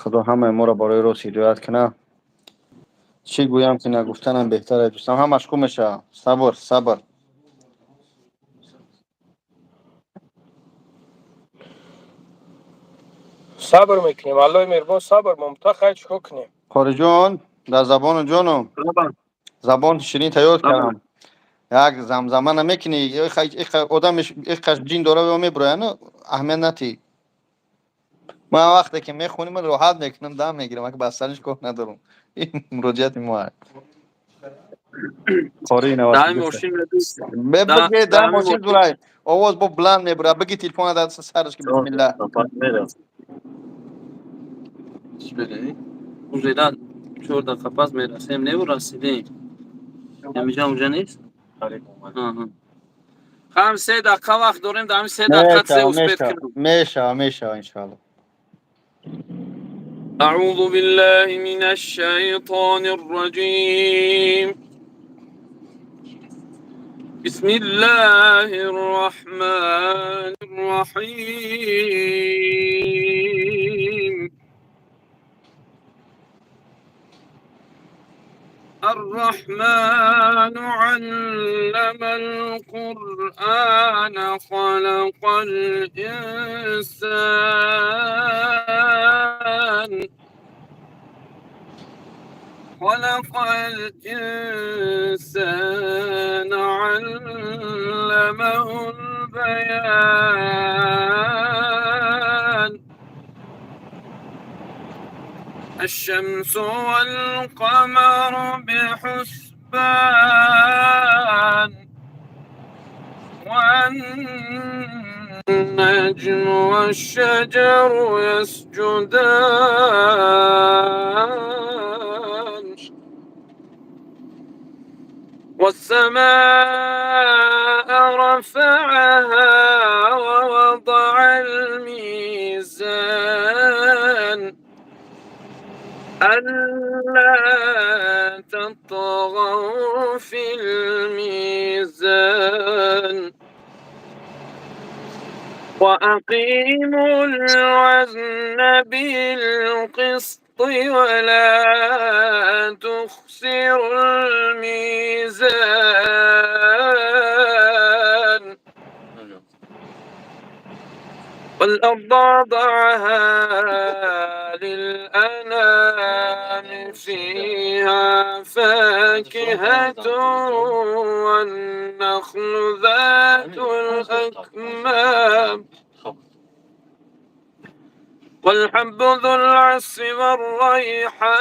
Худо ҳамаи моро барои рост ҳидоят кунад. Чӣ гӯям, ки нагуфтанам беҳтар аст, дӯстам. Ҳамаш хуб мешавад. Сабр, сабр. Сабр мекунем, Аллоҳи меҳрубон, сабр момта. Хай, чӣ кор кунем? Қориҷон, дар забону ҷону забон ширин тайёр кардам. Як замзама намекунӣ? Одам иқаш ҷин дора ё мебурояну аҳамият натӣ. Ман вақте ки мехонӣ, ман роҳат мекунам, дам мегирам, ака бастаниш кор надорам. Ин муроҷиати мо аст. Қори бигӣ, дар мошин дурай, овоз бо баланд мебура. Бигӣ, телефона дар сараш ки бисмилла. Уже 4 дақиқа пас мерасем, неву расидем. Ҳамиҷа унҷа нест? Ҳам 3 дақиқа вақт дорем, дар ҳамин 3 дақиқа се успеть кунем. Мешава, мешава, иншоалло. أعوذ بالله من الشيطان الرجيم. بسم الله الرحمن الرحيم. الرحمن علم القرآن، خلق الإنسان، خلق الإنسان، علمه البيان. الشمس والقمر بحسبان، والنجم والشجر يسجدان، والسماء رفعها ووضع الميزان، ألا تطغوا في الميزان، وأقيموا الوزن بالقسط ولا تخسروا الميزان، والأرض وضعها للأنام، فيها فاكهة والنخل ذات الأكمام، والحب ذو العصف والريحان،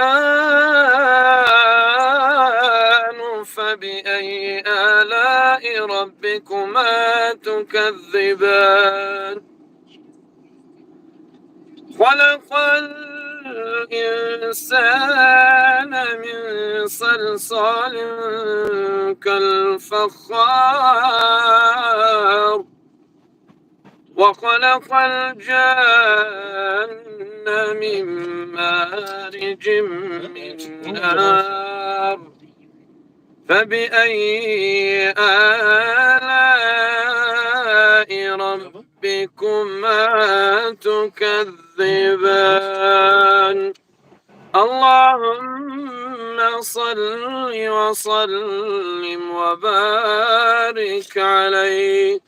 فبأي آلاء ربكما تكذبان؟ خلق الإنسان من صلصال كالفخار، وخلق الجان من مارج من نار، فبأي آلاء ربكما تكذبان؟ اللهم صل وسلم وبارك عليه.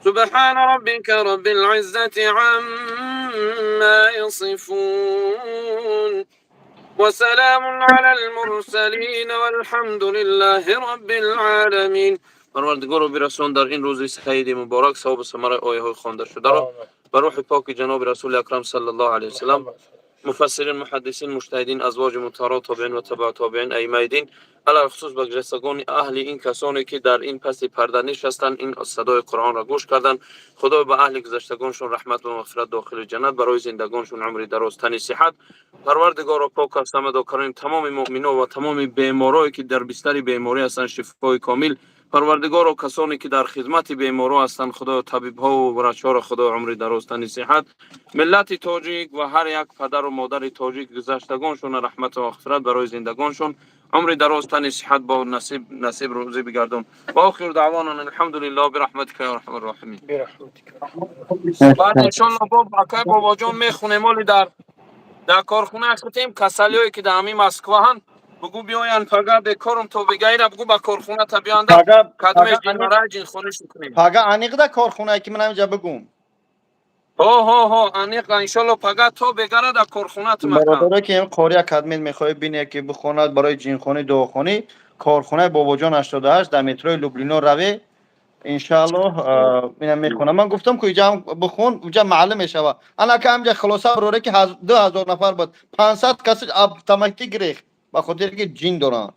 سبحان ربك رب العزة عما يصفون، وسلام على المرسلين، والحمد لله رب العالمين. Парвардигоро, бирасон дар ин рӯзи саиди муборак савобу самараи ояҳои хонда шударо ба рӯҳи поки ҷаноби Расули Акрам саллаллоҳу алайҳи васалам, муфассирин, муҳаддисин, муҷтаҳидин, азвоҷи мутаҳҳарот, тобеин ва табаъ тобеин, аиммаи дин, алалхусус ба гузаштагони аҳли ин касоне ки дар ин паси парда нишастанд, ин садои Қуръонро гӯш карданд. Худо ба аҳли гузаштагоншон раҳмат ва мағфират, дохили ҷаннат, барои зиндагоншон умри дароз, тани сиҳат. Парвардигоро, пок аст ҳама докарем тамоми муъмино ва тамоми беморое ки дар бистари беморӣ ҳастанд, шифои комил. Парвардигоро, касоне ки дар хизмати беморо ҳастанд, Худоё, табибҳову врачҳоро, Худо, умри дароз, тани сиҳат. Миллати тоҷик ва ҳар як падару модари тоҷик, гузаштагоншона раҳмату мағфират, барои зиндагоншон умри дароз, тани сиҳат бо насиб насиб рӯзӣ бигардон. Ва охиру даъвона алҳамдулиллоҳ, бирахматика я арҳамар роҳимин. Баъд иншолло бо акай Бобоҷон мехонем. Оли дар корхона хутем, касалиое ки дар ҳамин Москва ҳанд, бугӯ биёянд пага, бекорум то бегаира, бугӯ ба корхона та биёнда, кадмеш ҷинмарай ҷинхониш кунем. Пага аниқда корхонае ки ман ҳаминҷа бигӯм? Ҳо, ҳо, ҳо, аниқа, иншолло пага то бегара дар корхона тумака. Бародаро, ки қори академик мехоҳед бине ки бихонад барои ҷинхонӣ, дуохонӣ, корхонаи Бобоҷон 88 дар метрои Люблино раве, иншааллоҳ инам мехонам. Ман гуфтам ку иҷа ҳам бихон, уҷа маълум мешава. Анака ҳамҷа хулоса бароре ки 2000 нафар буд, 500 каси автоматик гирехт, ба хотире ки ҷин доранд.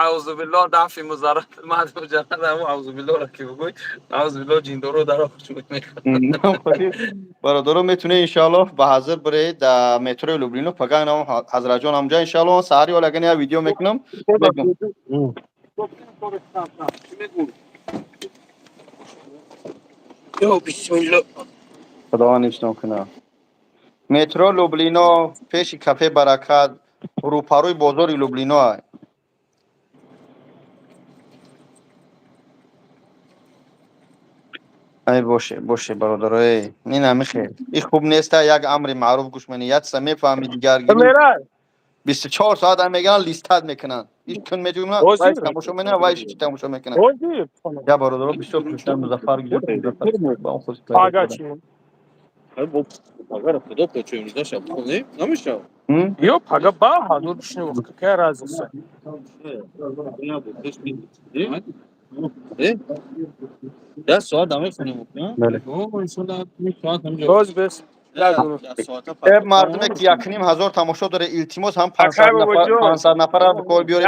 Аузубилло, дафи музаррат мад муҷаррад, аузубилло ки бигӯй, аузубилло, ҷиндоро дар Бародаро, метуне иншааллоҳ ба ҳазир биред дар метрои Люблино пага, инам Ҳазратҷон ҳамҷа иншааллоҳ. Саҳари ҳол агар я видео мекунам. Ё бисмилло. Худованд ҳифзтон кунад. Метро Люблино, пеши кафе Баракат, рӯпарӯи бозори Люблино. Ай, боше, боше, бародарое, ин ҳами хел и хуб неста. Як амри маъруф гӯш мени, як чиза мефаҳми, дигар 24 соат ам мегиранд, листать мекунанд, иш кун меҷӯмна, вай тамошо мекунанд, вай чи тамошо мекунанд. Я бародаро бисёр хушнам. Музаффар. Пага чи? Пагара худо почуем, наша не намешав. Ё пага ба ҳазор бишнем, какая разница? 10 соат намехонем. Боз бес. Мардуме ки 1500 тамошо доре, илтимос, ҳам 500 нафара бикор биёред.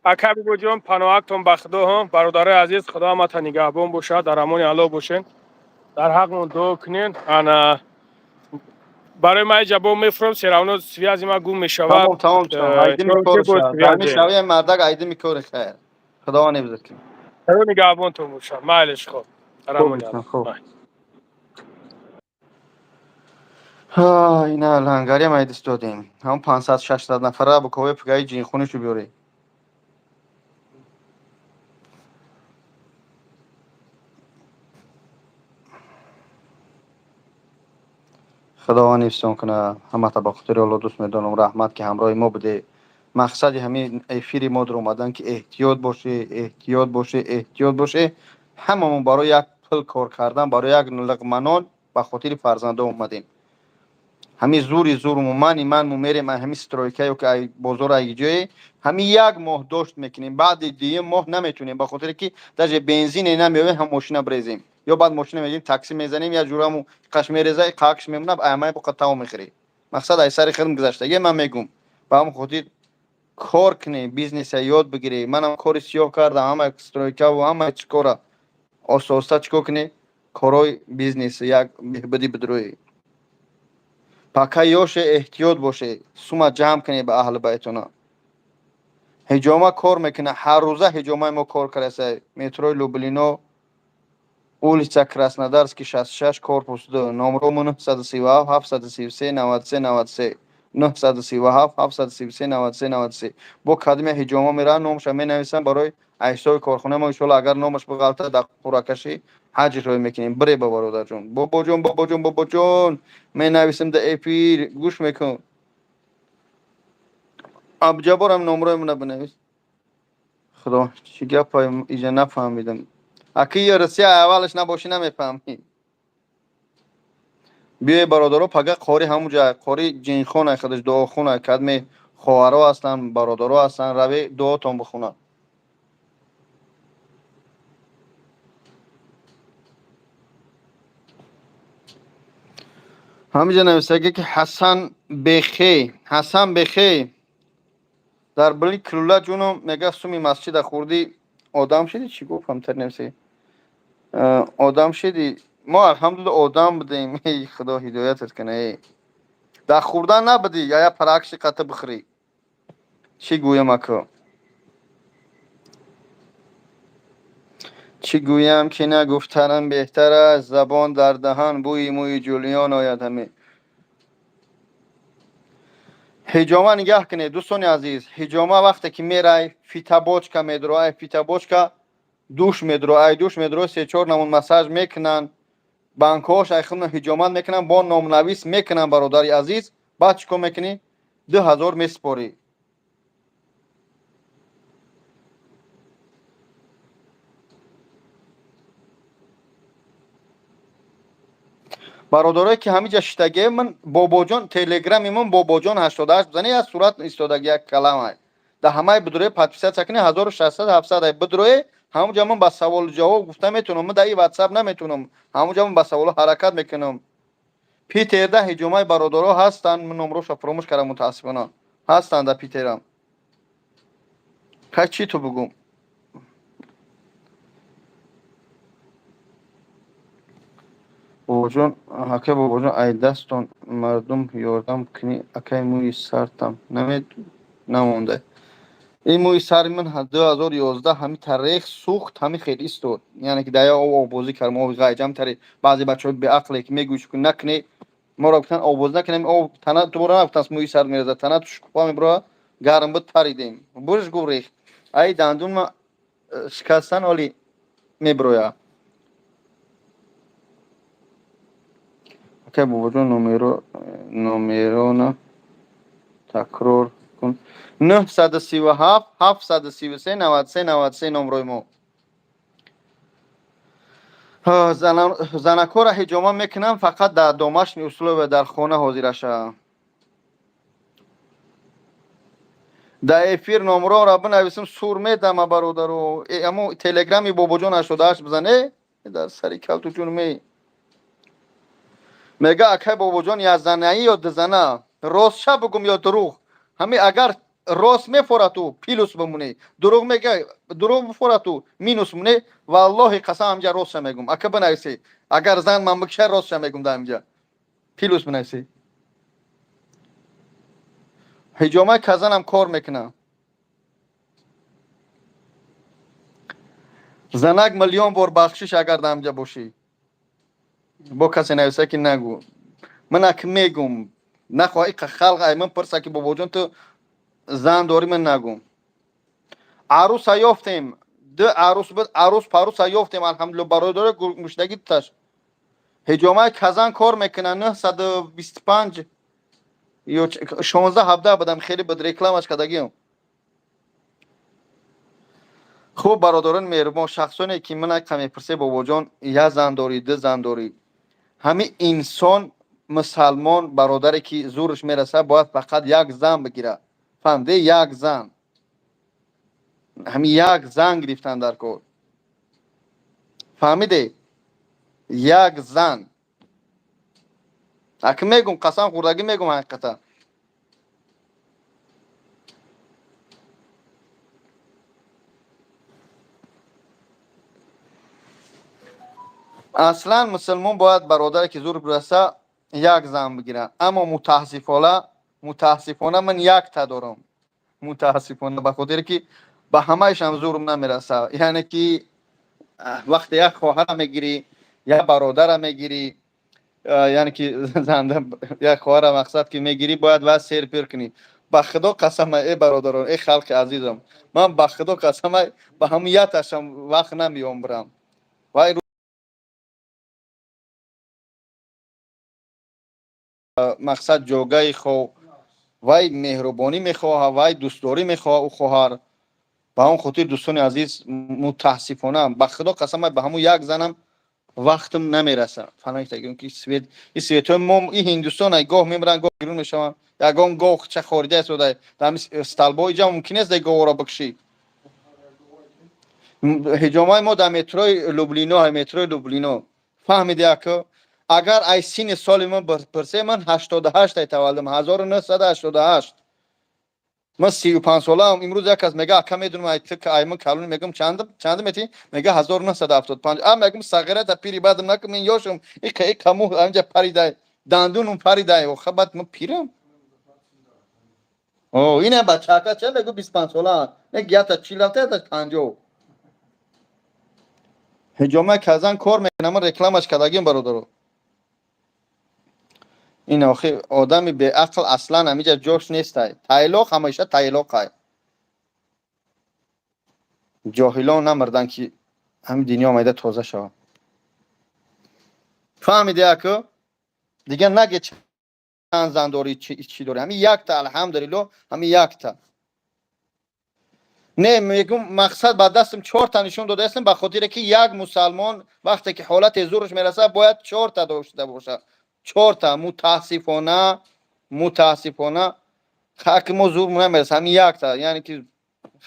Акай Бобоҷон, паноҳактон ба Худо. Ҳо, бародарои азиз, Худо ҳамата нигаҳбон бошад, дар амони Аллоҳ бошед, дар ҳақмон дуо кунед. Ана барои ман иҷа бо мефурам, всё равно связи ма гум мешавад. Тамом, тамом, мардак, айдими кори хайр, Худованд ҳифзат кунад. Худо нигаҳбонтон бошад. Майлиш, хоб, дар амони Аллоҳ. Ина лангариам айдист додем. Ҳам 500, 600 нафара букови пугаи ҷинхонишу биёред. Худованд ҳифзтон кунад ҳамата, ба хотири Алло дӯст медорам. Раҳмат, ки ҳамроҳи мо буде. Мақсади ҳамин эфири мо дар омадан ки эҳтиёт боше, эҳтиёт боше, эҳтиёт боше. Ҳамамон барои як пул кор кардан, барои як луқма нон, ба хотири фарзандо омадем. Ҳамин зури зурму мани манму мерем ҳамин стройка ё ки бозор, ай ҷое, ҳамин як моҳ дошт мекунем, баъди дуюм моҳ наметунем, ба хотире ки даже бензине намеёбем ҳам мошина брезем, ё баъд мошина мегирем, такси мезанем, я ҷураму қаш мереза, қакш мемонад, аймай боқа таом мехӯрӣ. Мақсад ай сари хидм гузаштагӣ ман мегум. Ба ҳамон хотир кор кунем, бизнеса ёд бигирем. Манам кори сиёҳ кардам, ҳама стройкаву ҳама чӣ кора. Оста оста чӣ кор кунем, корҳои бизнес як беҳбудӣ бидурӯӣ. Пака ёше, эҳтиёт боше, сума ҷамъ кунед ба аҳли байтона. Ҳиҷома кор мекунад, ҳаррӯза ҳиҷомаи мо кор кардаста. Метрои Люблино, улица Краснодарский, 66, корпус 2, номрому 937 733 93 93, 937 733 93 93. Бо кадме ҳиҷома мераванд, номаша менависам барои аҳисоби корхона мо, иншоалло. Агар номаш биғалта дар қуръакашӣ. Ҳаҷ рой мекунем. Бире ба бародарҷон. Бобоҷон, бобоҷон, бобоҷон, менависем да эфир, гӯш мекун. Абҷаборам номрои мона бинавис. Худо, чӣ гапа иҷа нафаҳмидам. Аки ё Русия аввалаш набошӣ, намефаҳмӣ. Биёй, бародаро, пага қори ҳамуҷа, қори ҷинхона, худаш дуохуна, кадме хоҳаро ҳастанд, бародаро ҳастанд, раве дуотон бихонад. Ҳамиҷа нависаге ки Ҳасан Бехе, Ҳасан Бехе дар били килула ҷуном мега, суми масҷида хурдӣ, одам шидӣ. Чӣ гуфт? Ҳамтар нависаги одам шидӣ. Мо алҳамдулилла одам будем. Эй худо, ҳидоятат кана. Эй, дар хурдан набудӣ, я паракши қата бихӯрӣ. Чӣ гӯям, ако, чӣ гӯям, ки нагуфтанам беҳтар аст. Забон дар даҳан, бӯи мӯи Ҷулиён ояд. Ҳаме ҳиҷома нигаҳ кунед, дӯстони азиз. Ҳиҷома вақте ки мерай, фитобочка медро, ай фитобочка душ медро, ай душ медро, се-чор намуд массаж мекунанд, банкҳош ай хуна ҳиҷомат мекунанд, бо номнавис мекунанд, бародари азиз. Баъд чӣ кор мекунӣ? 2000 месупорӣ. Бародарое ки ҳамиҷа шиштагие, ман Бобоҷон, телеграми ман Бобоҷон 88 бизане, як сурат истодаги, як калама да ҳамаи бидурое, подписаться кунӣ, 1600 700 ай бидурое. Ҳамуҷа ман ба саволу ҷавоб гуфта метавонам. Ман дар и ватсап наметавонам, ҳамуҷа ман ба саволо ҳаракат мекунам. Питерда ҳиҷомаи бародаро ҳастанд, ман номроша фуромӯш кардам, мутаассифона. Ҳастанд дар Питерам. Хай, чӣ ту бугум? Бобоҷон, акай Бобоҷон, ай дастон мардум ёрдам кунӣ, акай, мӯи сартам намед намонда. Ин мӯи сари ман 2011 ҳами тарех сӯхт, ҳами хел истод. Яъне ки дар як об оббозӣ кардам, оби ғайҷам тари. Баъзе бачаҳои беақле ки мегӯй накунӣ, моро гуфтан оббозӣ накунем, об тана дубора нагуфтан, мӯи сар мерезад, тана шукуфа мебура, гарм буд, паридем. Бурш гуфт, рехт. Ай дандун ма шикастан, оли мебироя. Акай Бобоҷон, номеро номерона такрор кун. 937 733 93 93 номрои мо. Занакҳоро ҳиҷома мекунам фақат дар домашний условия, дар хона ҳозираша. Дар эфир номроро бинависам, сур медама, бародаро. Амо телеграми Бобоҷон 88 бизане, дар сари калту ҷун ме. Мега, акай Бобоҷон, якзанаӣ ё дузана? Ростша бугум ё дурӯғ? Ҳами агар рост мефорату, плюс бимонӣ, дурӯғ мега, дурӯғ бифорату, минус монӣ. Валлоҳи қасам, ҳамҷа ростша мегум. Ака, бинависӣ, агар зан ман бикша, ростша мегум, дар ҳамҷа плюс бинависӣ. Ҳиҷомаи казанам кор мекунам. Занак, миллион бор бахшиш, агар дар ҳамҷа бошӣ. Бо касе нависа ки нагӯ. Ман ак мегум, нахоҳ халқ ай ман пурса ки Бобоҷон, ту зан дорӣ, ман нагум. Арӯса ёфтем, ду арӯс буд, арӯс парӯса ёфтем, алҳамдулилла. Бародаро, гӯштаги туташ ҳиҷомаи казан кор мекунад. 925 ё 16 17 будам, хеле буд, рекламаш кардагиам. Хуб, бародарони меҳрубон, шахсоне ки ман ака мепурсе, Бобоҷон, як зан дорӣ, ду зан дорӣ? Ҳамин инсон, мусалмон бародаре ки зураш мерасад, бояд фақат як зан бигирад. Фаҳмиде? Як зан, ҳамин як зан гирифтан дар кор. Фаҳмиде? Як зан. Аки мегум, қасам хӯрдагӣ мегум, ҳақиқата. Аслан мусулмон бояд, бародаре ки зур бираса, як зан бигирад. Аммо мутаассифона ман якта дорам, мутаассифона, ба хотире ки ба ҳамаашам зурм намераса. Яъне ки вақте як хоҳара мегирӣ, як бародара мегирӣ, яъне ки як хоҳара, мақсад ки мегирӣ, бояд ва сер пир кунӣ. Ба худо қасама, э бародарон, э халқи азизам, ман ба худо қасама, ба ҳамн яташам вақт намеём бирам вай. Мақсад, ҷогаи хоб, вай меҳрубонӣ мехоҳад, вай дӯстдорӣ мехоҳад ӯ хоҳар. Ба он хотир, дӯстони азиз, мутаассифона, ба Худо қасам, ба ҳамун як занам вақтам намерасад. Ки свет, и светҳои мо, и Ҳиндустон, гоҳ мемиранд, гоҳ гирун мешаванд. Ягон гоҳ ча хориҷа истода дар столбо, иҷа мумкин нест говора бикшӣ. Ҳиҷомаи мо дар метрои Люблино, метрои Люблино. Фаҳмиди, ака? Агар ай синни соли ман пурсе, ман 88 ай таваллудам, 1988, ман 35 солаам имрӯз. Як кас мега: «Ака, медунам, ай ту, ай ман калони». Мегум: Чанд мети?» Мега: 1975». А мегум: «Сағирата пири бадам накун, ман ёшам, иқа иқа мӯ анҷа паридай, дандунум паридай, оха, бад ман пирам». О, ина бачака ча мегу, 25 сола не, ята 40 рафта, ята 50. Ҳиҷомаи казан кор мекунам, рекламаш кардагим, бародаро. Ин охи одами беақл аслан ҳамиҷа ҷош нестай. Тайлоқ ҳамеша тайлоқай. Ҷоҳилон намирдан, ки ҳамин дунё омайда тоза шавад. Фаҳмиди, аку? Дигар наге чанд зан дорӣ, чӣ дорӣ. Ҳамин якта, алҳамдулилло, ҳамин якта. Не, мегум, мақсад, ба дастам чорта нишон додаастам, ба хотире ки як мусалмон вақте ки ҳолати зурш мерасад, бояд чорта дошта бошад, чорта. Мутаассифона, хаки мо зур намераса, ҳамин якта, яъне ки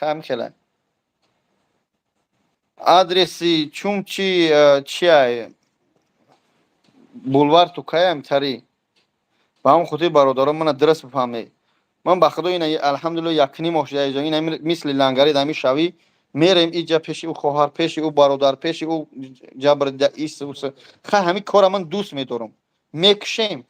ҳамин хела. Адреси чумчи чиай? Булвар Тукаям тари. Ба ҳамон хотир, бародарон, мана дуруст бифаҳмед. Ман, ба Худо, ина, алҳамдулилла, якним моҳ шуда иҷо, ина мисли лангари дами шавӣ мерем иҷа, пеши ӯ хоҳар, пеши ӯ бародар, пеши ӯ ҷабр ис. Ха, ҳамин кора ман дӯст медорам, мекушем.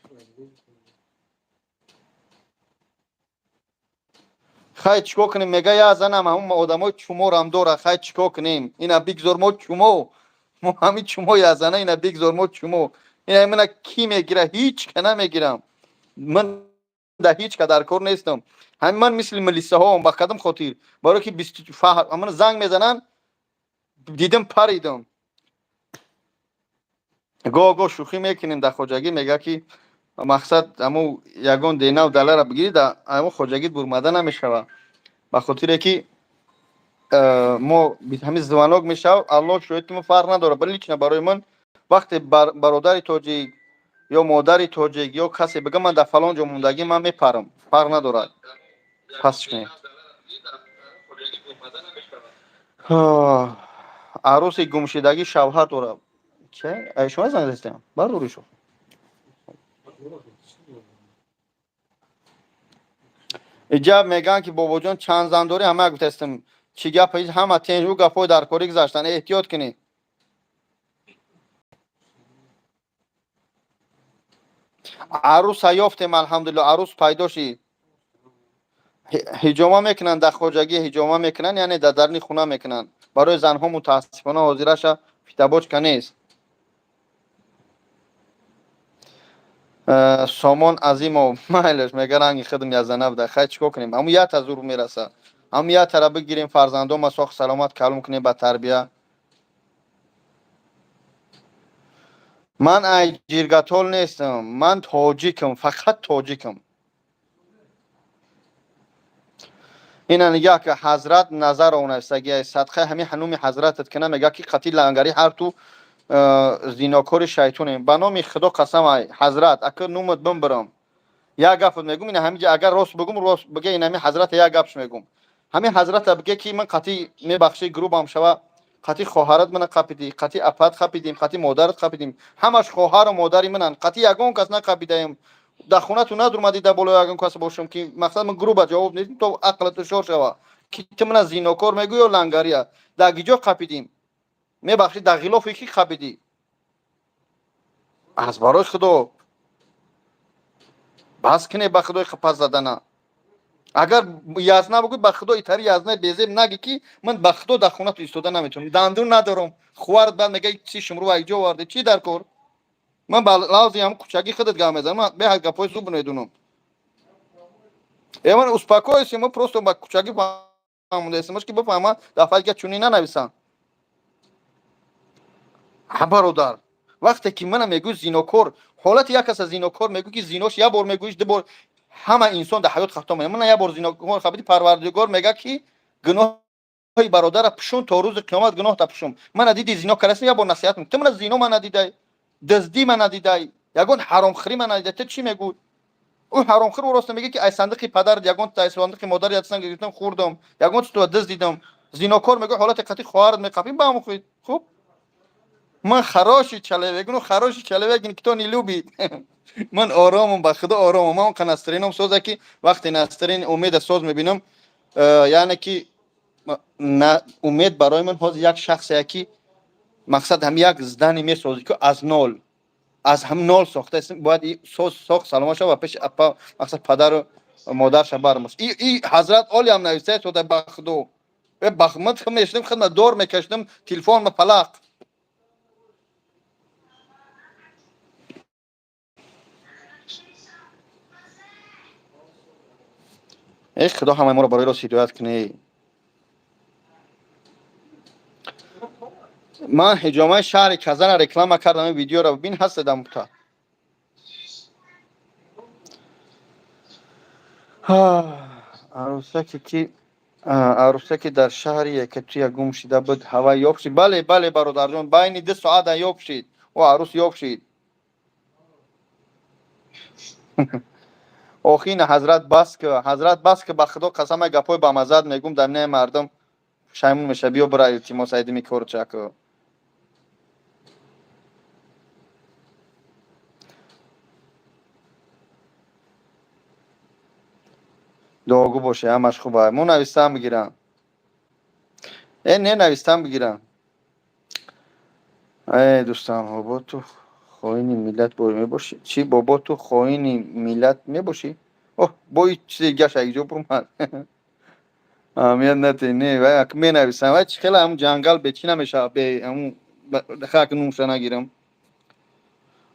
Хай, чикор кунем? Мега, я занам ҳамун одамои чуморам дора. Хай, чикор кунем? Ина бигзор, мо чумо, мо ҳамин чумо язана, ина бигзор, мо чумо. Ина мана ки мегира? Ҳеч ка намегирам. Ман да ҳеч ка дар кор нестам. Ҳамин ман мисли милисаҳоам. Ба кадом хотир? Барое ки ман занг мезананд, дидам, паридам. Гоҳ гоҳ шӯхӣ мекунем дар хоҷагӣ. Мега ки мақсад, ҳаму ягон денав далара бигирӣ, да ҳаму хоҷагит бурмада намешавад, ба хотире ки мо ҳамин звонок мешавад. Аллоҳ шоҳид, ки мо фарқ надорад. Лично барои ман вақте бародари тоҷик ё модари тоҷик ё касе бига, ман дар фалон ҷо мондагӣ, ман мепарам, фарқ надорад. Пас чӣ кунем? Арӯси гумшидагӣ шавҳар дорад. Шумо занг застем, бардори шо. Иҷа мегӯянд, ки бобоҷон, чанд зан дорӣ? Ҳама гуфтастам, чӣ гап? Ҳама тенҷ, ӯ гапҳои дар корӣ гузаштан, эҳтиёт кунед. Арӯса ёфтем, алҳамдулилло, арӯс пайдо шид. Ҳиҷома мекунанд дар хоҷагӣ, ҳиҷома мекунанд, яъне дар дарни хона мекунанд. Барои занҳо, мутаассифона, ҳозираша фитобочка нест. Сомон Азимов, майлаш, мега, ранги худм язана буда. Хай, чикор кунем? Ҳамун якта зур мераса, ҳамун яктара бигирем, фарзандома сох саломат калом кунем, ба тарбия. Ман ай ҷиргатол нестам, ман тоҷикам, фақат тоҷикам. Ина нигаҳ ки ҳазрат Назаров нависаги, садқаи ҳамин ҳануми ҳазратат кина, мега ки қатӣ лангари ҳар ту зинокори шайтонем. Ба номи Худо қасам, ай ҳазрат, ака, нумат бимбирам, як гапат мегум. Ина ҳамиҷа агар рост бигум, рост биге. Ин ҳами ҳазрата як гапш мегум. Ҳамин ҳазрата биге, ки ман қатӣ, мебахшӣ, грубам шава, қатӣ хоҳарат мана қапидӣ, қатӣ апат қапидим, қатӣ модарат қапидим. Ҳамаш хоҳару модари мананд, қатӣ ягон кас нақапидаем. Дар хонату надурмадӣ, дар болои ягон кас бошам, ки мақсад, ман груба ҷавоб недим, то ақлату шор шава, ки ту мана зинокор мегӯ ё лангария. Дар гиҷо қапидим? Мебахшӣ, дар ғилофи ки қапидӣ? Аз барои Худо, бас кине, ба Худои пас задана. Агар язна бигӯй, ба Худо, итари язна безеб наги, ки ман, ба Худо, дар хонату истода наметавонам, дандун надорам. Хуварат баъд мега, чи шумру айҷо оварде, чӣ дар кор? Ман ба лавзи ҳам кучагӣ худат гап мезанам, ман беҳад гапҳои зуб медунам. Ман успокойся, мо просто ба кучагӣ фаҳмондаистам, ки бифаҳма, дафъа дига чунин нанависам. Ҳа, бародар. Вақте ки мана мегӯй зинокор, ҳолати як каса зинокор мегӯй, ки зинош як бор мегӯиш, ду бор, ҳама инсон дар ҳаёт хато мекунад. Мана як бор зинокор хабиди, Парвардигор мега, ки гуноҳи бародара пӯшун, то рӯзи қиёмат гуноҳта пӯшун. Мана диди, зино кардасим, як бор насиҳат мекун. Ту мана зино ма надидай, дуздӣ ма надидай, ягон ҳаромхӯрӣ ма надидай, ту чӣ мегӯй? Ӯ ҳаромхӯр роста мега, ки ай сандиқи падар ягон, ай сандиқи модар ятсан гирифтам, хӯрдам, ягон чиз дузд дидам. Зинокор мегӯ, ҳолати қатъи хоҳарат меқапим, ба ҳамон хуб. Ман хороший человек, ну, хороший человек никто не любит. Ман оромам, ба худо, оромам. Ман он настроение м соза, ки вақте настроение умеда соз мебинам, яъне ки умед барои ман ҳозир як шахсе, ки мақсад ҳам як здание месозӣ, ки аз нол, аз ҳам нол сохта, бояд соз сохт, саломат шава ва пеши апа, мақсад, падару модарша бармош. И ҳазрат олиам нависае сода, ба худо, ман мешудам, хидмат дор мекашидам, телефон ма палақ. Эй худо, ҳамаи моро барои рост ҳидоят кунӣ. Ман ҳиҷомаи шаҳри Казана реклама кардам, ин видеоро бин, ҳастедам та. Арӯсаке ки, арӯсаке дар шаҳри Якатуя гум шида буд, ҳава ёфт шид? Бале, бале, бародарҷон, байни 2 соата ёфт шид, ӯ арӯс ёфт шид. Охина ҳазрат, бас ки, ҳазрат, бас ки, ба худо қасама, гапҳои бамаззат мегӯм, дар миёни мардум пушаймон меша. Биё, бира, илтимос, айдими корчаку. Дуогӯ боше, ҳамаш хуба. Мо навистам бигирам, э не, навистам бигирам. Э дӯстам, бобо, ту хоини миллат мебошӣ чӣ? Бобо, ту хоини миллат мебошӣ? Оҳ, бо и чизе гаш якҷо бурмад, аҳамият нате. Не, менависам, вай чи хеле ҳамун ҷангал бечӣ намешавад, бе ҳамун хак нумша нагирам.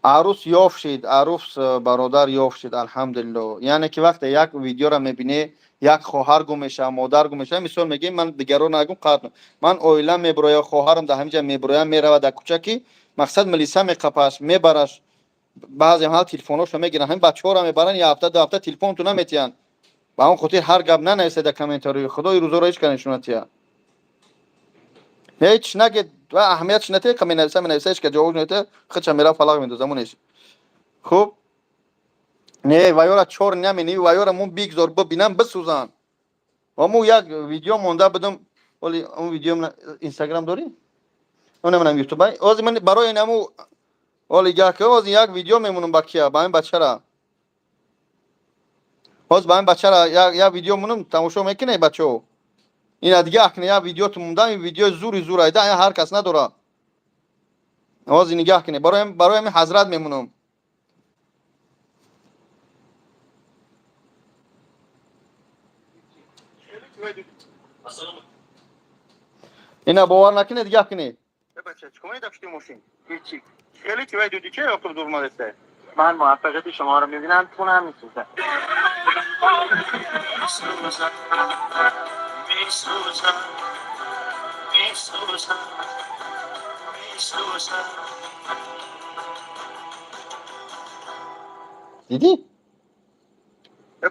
Арӯс ёфт шид, арӯс, бародар, ёфт шид, алҳамдулилло. Яъне ки вақте як видеоро мебинӣ, як хоҳар гум мешавад, модар гум мешавад, мисол мегӯем, ман дигарро нагум, қадр, ман оилам мебуроя, хоҳарам дар ҳамин ҷа мебуроя, меравад дар кӯча, ки мақсад милиса меқапаш, мебараш, баъзе ҳал телефоношо мегиранд, ҳамин бачаҳоро мебаранд, як ҳафта, 2 ҳафта телефонту наметиҳанд. Ба он хотир ҳар гап нанависед дар комментарии. Худои рӯзоро ҳеҷ ка нишон натиҳад. Ҳеҷ нагед ва аҳамиятш натиҳед. Ка менависа, менависа, ҳеҷ ка ҷавоб натиҳад, худша мера фалақ мендозам унеш. Хуб, не, ваёра чор намени, ваёра мо бигзор бибинам, бисӯзанд. Ва мо як видео монда будам, оли он видео Инстаграм дорӣ? Намедонам, Ютуб. Ҳозир ман барои наму оли гак, ҳозир як видео мемонам ба кия, ба ҳамин бачара. Ҳозир ба ҳамин бачара як видео монам, тамошо мекунед, бачаҳо. Ина дига акне як видео мондам, ин видеои зури зур айда, ҳар кас надора. Ҳозир нигаҳ кунед, барои ҳамин ҳазрат мемонам. Ина бовар накунед, нигаҳ кунед. Хеле чи вай дуди, че ёқуб дурмадеста? من موفقیت شما رو میبینم، خونم میسوزه. میسوزم، میسوزم، میسوزم، میسوزم. Дидӣ?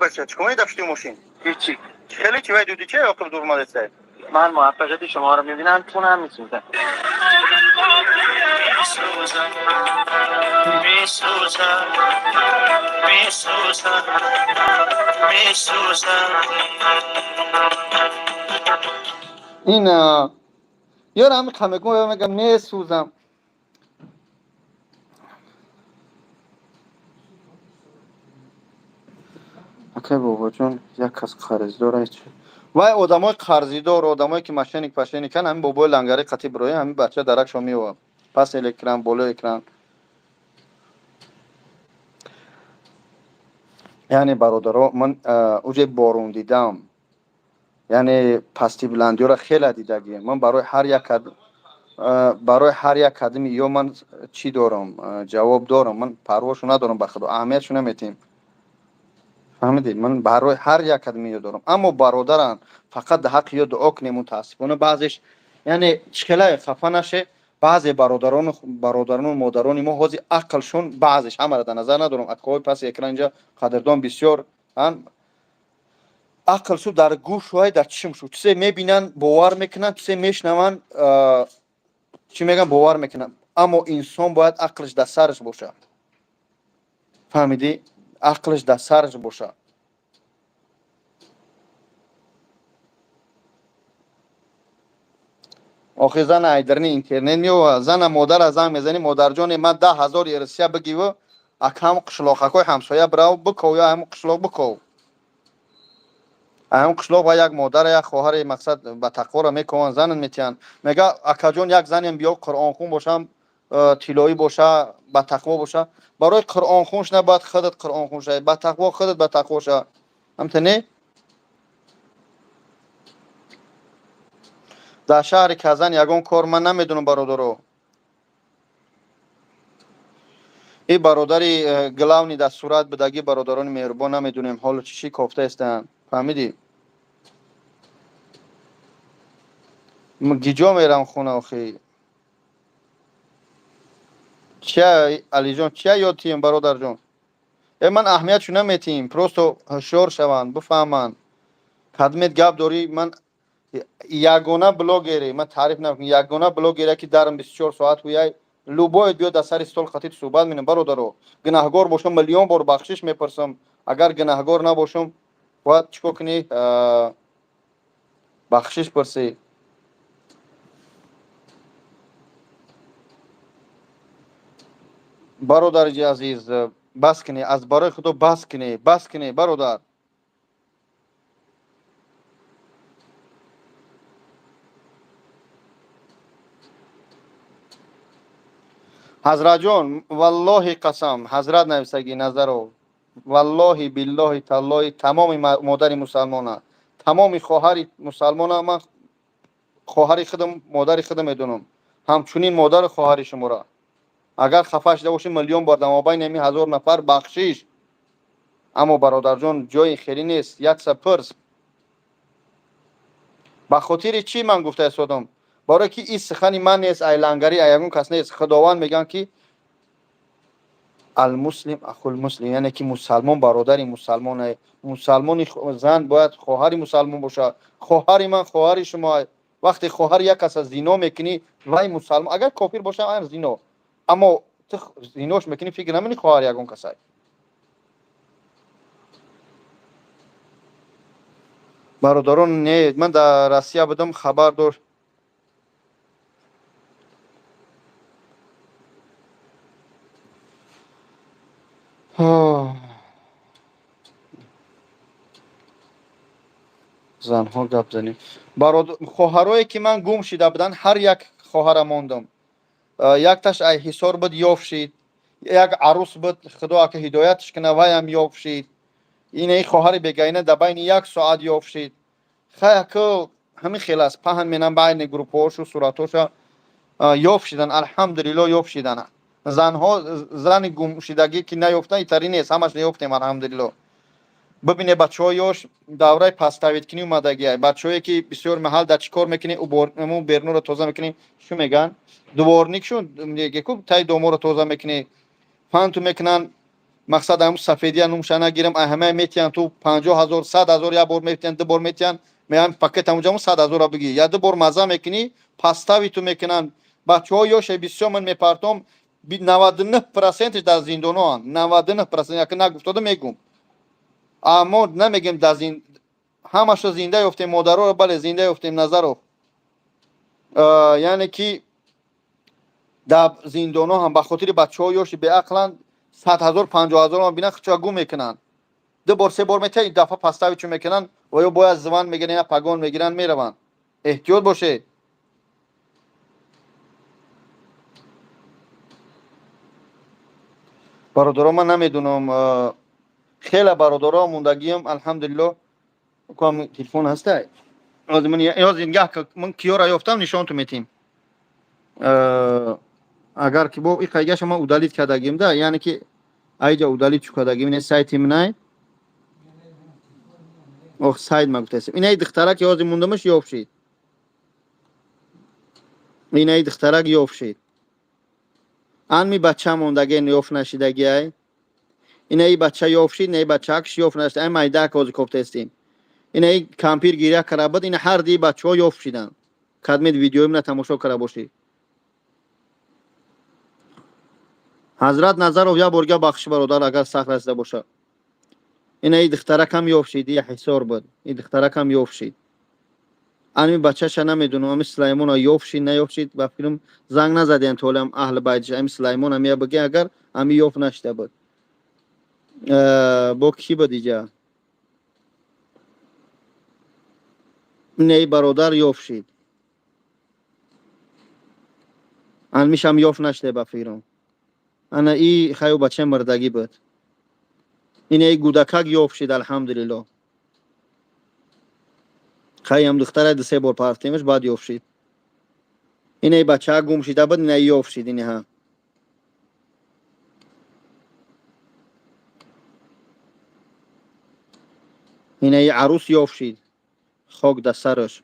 Бача, чӣ кунед дафти мошин? هیچی. Хеле чи вай дуди, че ёқуб дурмадеста? من موفقیت شما رو میبینم، خونم میسوزه. میسوزم، میسوزم، میسوزم، میسوزم. Ин ёр ҳами қамегум мегам, месӯзам. Акай бобоҷон, як кас қарздор аст. Вай одамои қарзидор, одамое ки мошенник пашеникан, ҳамин бобои лангари қатӣ бироя, ҳамин бача даракшо меёвад. Пас экран, болои экран. Яъне, бародаро, ман уҷе борон дидам, яъне пасти буландиёро хеле дидагием. Ман барои ҳар як кадами ё ман чӣ дорам, ҷавоб дорам. Ман парвошо надорам, ба худо, аҳамиятшо наметиҳем, фаҳмидед? Ман барои ҳар як кадами ё дорам, аммо бародарам, фақат дар ҳаққи ё дуо кунем. Мутаассифона, баъзеш, яъне чӣ хеле хафа наше. Баъзе бародарону модарони мо ҳозир ақлшон, баъзеш, ҳамаро дар назар надорам, акоҳои паси экран инҷа қадрдон бисёр ақлшу дар гӯшвай, дар чишмшу, чизе мебинанд, бовар мекунанд, чизе мешунаванд, чӣ мегӯянд, бовар мекунанд. Аммо инсон бояд ақлш дар сараш бошад, фаҳмидӣ? Ақлш дар сараш бошад. Охи зана айдарни интернет меова, зана модара занг мезанӣ: «Модарҷоне, ман 10 000 Россия бигиву акам қишлоқакҳои ҳамсоя бирав биков, ё ҳамн қишлоқ биков, ҳамн қишлоқ». Ва як модара, як хоҳари, мақсад, ба тақворо мекованд, занат метиҳанд. Мега: «Акаҷон, як занем биё, қуръонхун бошам, тиллоӣ боша, ба тақво боша». Барои қуръонхун шуда бояд худат қуръонхун шавӣ, ба тақво, худат ба тақво ша, ҳамта не? Дар шаҳри Казан ягон кор ман намедонам, бародаро. И бародари главный дар сурат будагӣ, бародарони меҳрубон, намедонем ҳоло чӣ чӣ кофта истанд, фаҳмидӣ? Гиҷо мерам хона охи? Чия, Алиҷон, чия ёд тием, бародарҷон? Ман аҳамиятшу наметиҳем, просто ҳушёр шаванд, бифаҳманд. Кадмет гап дорӣ? Ман ягона блогере, ман таъриф намекунам, ягона блогере ки дарм 24 соат ҳуяй, любой биёд, дар сари стол қатит суҳбат менам. Бародаро, гунаҳгор бошам, миллион бор бахшиш мепурсам. Агар гунаҳгор набошам, бояд чӣ кор кунӣ? Бахшиш пурсӣ. Бародари азиз, бас кунӣ, аз барои Худо бас кунӣ, бас кунӣ, бародар. Ҳазратҷон, валлоҳи қасам, ҳазрат нависагӣ Назаров, валлоҳи, биллоҳи, таллоҳи, тамоми модари мусалмона, тамоми хоҳари мусалмона ман хоҳари худам, модари худам медонам, ҳамчунин модару хоҳари шуморо. Агар хафа шуда бошем, миллион бор дар мобайни ҳамин ҳазор нафар бахшиш. Аммо, бародарҷон, ҷои хелӣ нест, якса пурс. Ба хотири чӣ ман гуфта истодам? Барое ки ин сухани ман нест, айлангарӣ, ягон кас нест. Худованд мегӯянд ки المسلم أخو المسلم, яъне ки мусалмон бародари мусалмон. Мусалмони зан бояд хоҳари мусалмон бошад. Хоҳари ман хоҳари шумо. Вақте хоҳари як каса зино мекунӣ, вай мусалмон агар кофир боша ам зино, аммо ту зинош мекунӣ, фикр намекунӣ хоҳари ягон касай. Бародарон, не, ман дар Россия будам, хабар дошт. Занҳо гап занем. Хоҳарое ки ман гум шида буданд, ҳар як хоҳара мондам. Якташ ай Ҳисор буд, ёфт шид. Як арӯс буд, Худо ака ҳидоятш куна, ваям ёфт шид. Инаи хоҳари бегаина дар байни як соат ёфт шид. Хай, аку ҳамин хел аст, паҳн менам байни группаҳошу суратҳоша. Ёфт шидан, алҳамдулилло, ёфт шидан занҳо. Зани гумшидагӣ ки наёфтан итари нест, ҳамаш ёфтем, алҳамдулилло. Бибине, бачаҳо ёш, давраи поставить кунӣ омадагиай. Бачаҳое ки бисёр маҳал дар чӣ кор мекунӣ, берунро тоза мекунӣ, чӣ мегӯянд, дворник шу ку, таи доморо тоза мекунӣ, фанту мекунанд, мақсад ҳамн сафедия нумша нагирам, ҳамая метиҳанд ту 50 000, 100 000, як бор метиҳанд, ду бор метиҳанд, меян пакет ҳамуҷа, 100 000-ро бигир, я ду бор маза мекунӣ, поставить ту мекунанд. Бачаҳо ёше бисёр ман мепартом, 99 процентш дар зиндоноанд, 99%. Яке нагуфтода мегум, аммо намегем дар ҳамашо зинда ёфтем, модароро, бале, зинда ёфтем, Назаров. Яъне ки дар зиндоно ҳам ба хотири бачаҳо ёши беақланд, 100 000, 50 000 бинан, хуча гум мекунанд. Ду бор, се бор метиҳанд, ин дафъа поставить чу мекунанд ва ё бояд зван мегиранд, я погон мегиранд, мераванд. Эҳтиёт бошед. Бародаро, ман намедунам, хеле бародаро мондагиам, алҳамдулилло. Телефон ҳаста, ман киёра ёфтам, нишонту метиҳем. Агар ки бо и қайгаша ман удалить кардагим да, яъне ки айҷа удалить чу кардагим, ине сайти минай. Ох, сайт ма гуфтасем, инаи духтара ки ҳозир мондамаш, ёфт шид. Инаи духтарак ёфт шид. Анми бача мондаге ёфт нашидагиай. Инаи бача ёфт шид, инаи бачаакш ёфт нашид. Ай майдаак ҳозир кофтаистем. Инаи кампир гиря кара буд, ина ҳар дии бачаҳо ёфт шиданд. Кадмед видеои мана тамошо кара бошед. Ҳазрат Назаров, як борга бахшиш, бародар, агар сахт расида бошад. Инаи духтаракам ёфт шид, я ҳисор буд. И духтаракам ёфт шид. Ами бачаша намедонам, ами Сулаймона ёфт шид, наёфт шид, ба фикрам занг назадем то ҳолам аҳли байтиш. Ами Сулаймон ами бигӯ, агар ами ёфт нашида буд. Бо кӣ буд иҷа? Инаи бародар ёфт шид. Анмишам ёфт нашида, ба фикрам. Ана и хаю бача мурдагӣ буд. Инаи гудакак ёфт шид, алҳамдулиллоҳ. Хаям духтара ду се бор партемаш, баъд ёфт шид. Инаи бачаа гум шида буд, инаи ёфт шид, инаҳа. Инаи арӯс ёфт шид. Хок дар сараш.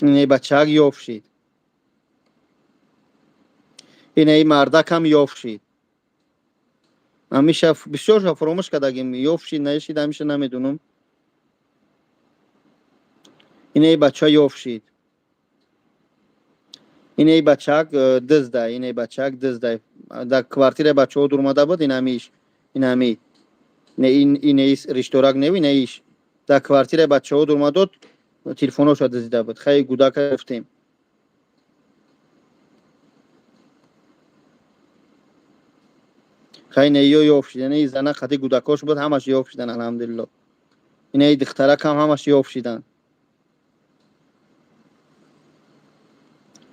Инаи бачаак ёфт шид. Инаи мардакам ёфт шид. Ҳамиша бисёрша фуромӯш кардагим, ёфт шид, наёфт шид, ҳамиша намедонам. Инаи бача ёфт шид. Инаи бачаак диздай, инаи бачаак диздай. Дар квартираи бачаҳо дурмада буд, инамиш, инами. Инаи ришторак нев, инаиш. Дар квартираи бачаҳо дурмадод, телефоношо дизида буд. Хай гудака гуфтем. Хай инаиё ёфт шид, инаи зана қати гудакош буд, ҳамаш ёфт шидан, алҳамдулиллоҳ. Инаи духтаракам ҳамаш ёфт шидан.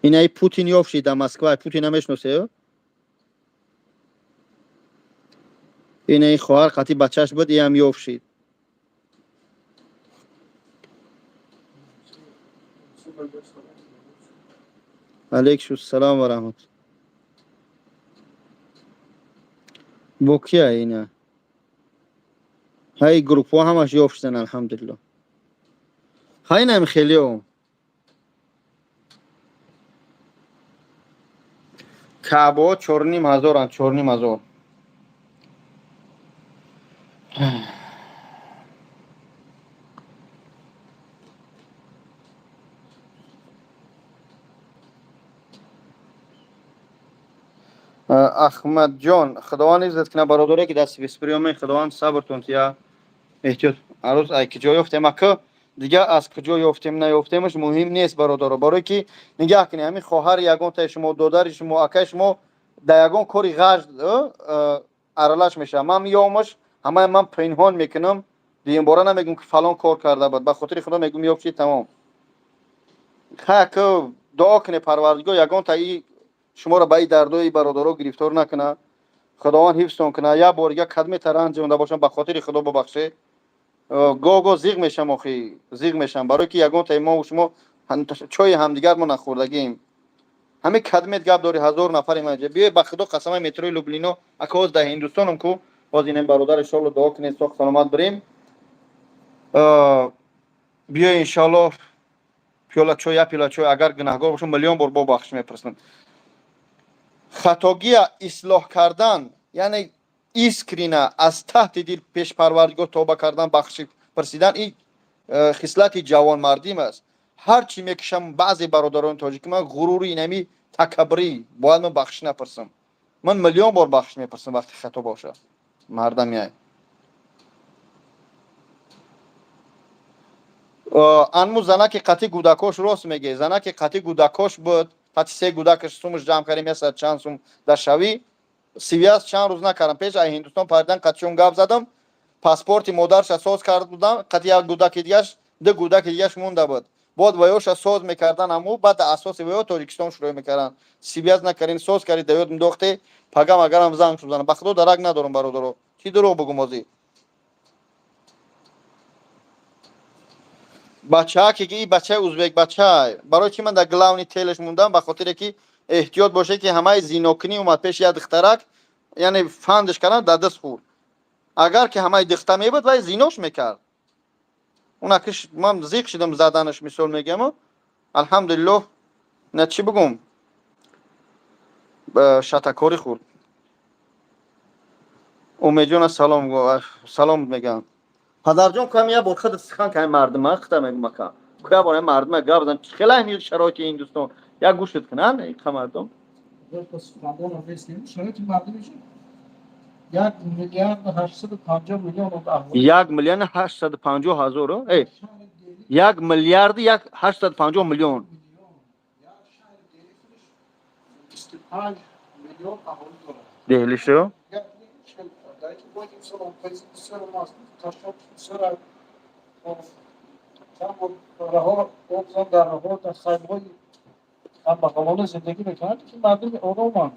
Инаи Путин ёфт шид дар Москва. Путина мешиносед? Инаи хоҳар қати бачааш буд, иам ёфт шид. Алейкум ва раҳмат. Бо кия ина? Ҳай группҳо ҳамаш ёфт шидан, алҳамдулиллоҳ. Ҳай инам хелио. Каъбаҳо 4500-анд, 4500. Ахмадҷон, Худованд ҳифзат кунад, бародаре ки дар Свисприёме, Худованд сабртон тия, эҳтиёт. Арӯз ай куҷо ёфтем, ака дигар аз куҷо ёфтем, наёфтемаш муҳим нест, бародаро, барое ки нигаҳ кунед, ҳамин хоҳари ягонтаи шумо, додари шумо, акаи шумо дар ягон кори ғаж аралаш мешавад. Ман ёмаш ҳамаи ман пинҳон мекунам, дуюмбора намегӯм, ки фалон кор карда буд. Ба хотири Худо мегӯм, ёфт шид, тамом. Хай, ака, дуо кунед, Парвардигор ягонта и шуморо ба и дардои бародаро гирифтор накунад, Худованд ҳифзтон кунад. Як бор дига кадмета ранҷонда бошам, ба хотири Худо бубахшед. Гоҳ гоҳ зиғ мешам, охи зиғ мешам, барое ки ягонтаи мо шумо чойи ҳамдигар мо нахӯрдагием. Ҳамин кадмет гап дори, ҳазор нафари маҷа биёй, ба Худо қасамаи метрои Люблино, ака, ҳоз дар Ҳиндустонам ку, ҳоз инем, бародар, иншоалло, дуо кунед, соқ саломат бирем. Биёй, иншоалло, пиёла чой, як пиёла чой. Агар гунаҳгор бошам, миллион бор бо бахшиш мепурсам. Хатогия ислоҳ кардан, яъне искренно аз таҳти дил пеш Парвардигор тоба кардан, бахшиш пурсидан, ин хислати ҷавонмардим аст. Ҳар чӣ мекушам, баъзе бародарони тоҷики ман ғурури инами такаббурӣ, бояд ман бахшиш напурсам. Ман миллион бор бахшиш мепурсам, вақте хато бошад, мардам яй. Анму занаки қати гудакош, рост меге, занаки қати гудакош буд, қати се гудакаш, сумаш ҷамъ кардем, ясад чанд сум дар шавӣ. Связь чанд рӯз накардам, пеш аз Ҳиндустон паридан қатишон гап задам, паспорти модарша соз карда будам, қати як гудаки дигаш, ду гудаки дигаш монда буд, бод ваёша соз мекардан, аму баъд асоси ваё Тоҷикистон шурӯъ мекарданд. Связь накардем, соз карди, да ёд мдохте, пагам агарам занг шуданам. Ба Худо, дарак надорам, бародаро, чӣ дурӯғ бугум ҳозир. Бачааке ки и бачаи узбек бача, барои чӣ ман дар главный телеш мондам? Ба хотире ки эҳтиёт боше, ки ҳамаи зинокунӣ омад пеши як духтарак, яъне фандш кардан, дар даст хӯрд. Агар ки ҳамаи духта мебуд, вай зинош мекард. Уна киш ман зиқ шидам заданаш, мисол мегӯям. Алҳамдулиллоҳ, на чӣ бигӯм, шатакорӣ хӯрд. Умедҷона, салом, салом мегӯям. Падарҷон, кам як бор худат сухан кай мардума, хита мегӯм, ака. Як бор мардума гап зан, хела ҳами шароити Ҳиндустон як гӯшт кунанд иқа мардум. Шароити мардумишон 1 850 000 000. 1 850 000, 1 850 000 000. 25 миллион аҳолӣ дорад. Деҳлишу? Чанд дар роҳҳо, дар хаймаҳои камбағалона зиндагӣ мекунанд, ки мардуми ороманд,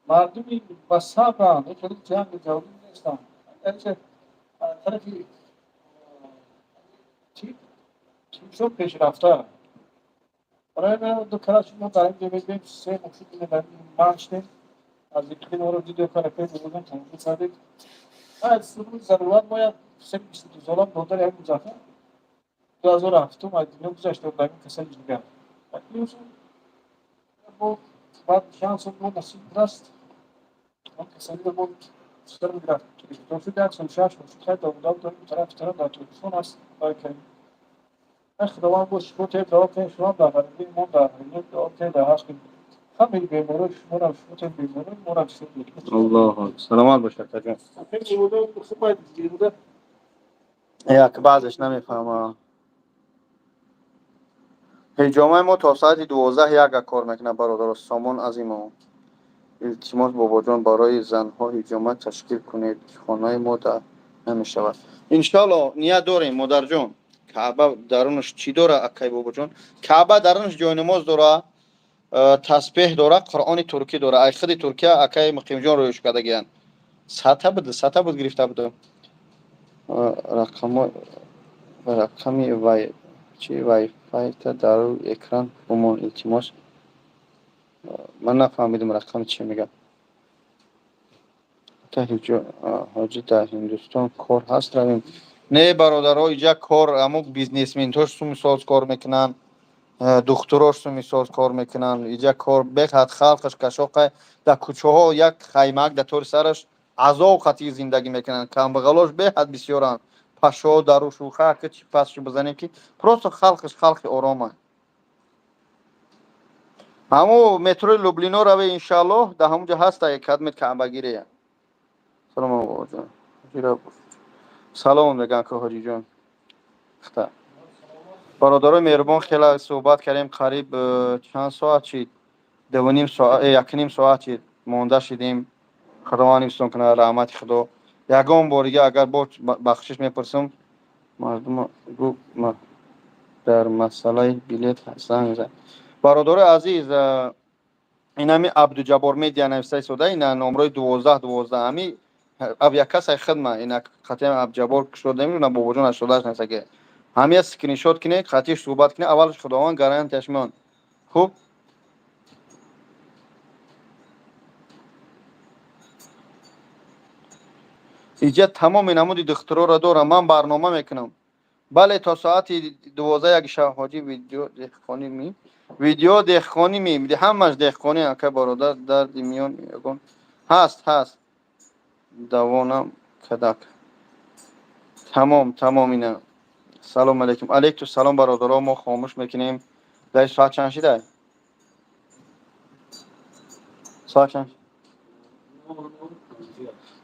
мардуми ба сабранд, хеле ҷанги ҷавлӣ нестанд. Агарчи тарафи тибшон пешрафта. Барои ду кара шумо дар ин ҷо мебинем, се моҳ шуд, дар ин манъ шудем аз иқлим, моро видео карда бурдан, тамошо кардед. Зарурат мо як писари 22 сола, додари ҳамин Музаффар, 2007 аз дунё гузашта дар ин касали ҷигар. Баъд чанд сол мо насиб будааст, он касалиро мо писарам гирифтор шуд, як сол 6 моҳ шуд. Хай, давудав дорем, тарафи тараф дар Тоҷикистон аст. Худованд бо шумо те дуо кунем, шумо дар ғарибии мо, дар дуо кунем, дар ҳаққи ҳамаи беморои шуморо, шумо те беморои моро. Аллоҳ, саломат бош, акаҷон. Як баъзеш намефаҳмам. Ҳиҷомаи мо то соати 12 яка кор мекунад, бародаро. Сомон Азимов, илтимос, бобоҷон, барои занҳо ҳиҷома ташкил кунед, хонаи мо да намешавад. Иншоалло, ният дорем, модарҷон. Каъба дарунаш чӣ дора, акай бобоҷон? Каъба дарунаш ҷойнамоз дора, тасбеҳ дора, Қуръони туркӣ дора. Ай худи Туркия акай Муқимҷон рӯёш кардагиянд. Сата буд, сата буд, гирифта будам. Рақамо, рақами вай чи вайфайта дар рӯи экран бумон, илтимос. Ман нафаҳмидам, рақами чӣ мегӯяд. Ҳоҷӣ, дар Ҳиндустон кор ҳаст, равем? Не, бародаро, иҷа кор ҳамо бизнесментҳош сумисоз кор мекунанд, духтурош сумисоз кор мекунанд. Иҷа кор беҳад, халқаш кашоқай, дар кӯчаҳо як хаймак дар тори сараш азоб қатъи зиндагӣ мекунанд. Камбағалош беҳад бисёранд, пашо дару шуха ки чи пасшу бизанем, ки просто халқаш халқи ороманд. Ҳамо метрои Люблино раве, иншааллоҳ, дар ҳамонҷо ҳаста кадмет каъбагире. Салом, бобоҷон. Салом мегӯям, ки ҳоҷиҷон. Бародарои меҳрубон, хеле суҳбат кардем, қариб чанд соат шид, дувним соат, якним соат шид, монда шидем. Худованд ҳифзтон кунад, раҳмати Худо. Ягон борига агар бо бахшиш мепурсам. Мардума гӯ дар масъалаи билет занг зад. Бародарои азиз, инами Абдуҷаббор Медиа нависта истода, ина номрои 12 12, ҳами якасай хидма, ина қатъиан Абдуҷаббор кушода на, бобоҷон 88 нависта, ҳамия скриншот кинед, қатъиш суҳбат кинед. Аввалаш Худованд гарантияш меон. Хуб, иҷа тамоми намуди духтуроро дорам, ман барнома мекунам. Бале, то соати 12 як шаб. Ҳоҷӣ, видео деҳқонӣ ми, видео деҳқонӣ ми, ҳамаш деҳқонӣ. Ака, бародар, дарди миён ягон ҳаст? Ҳаст, давонам кадак. Тамом, тамом. Ина, салом алейкум. Алейкум салом. Бародаро, мо хомӯш мекунем. Дар соат чанд шидай? Соат чанд?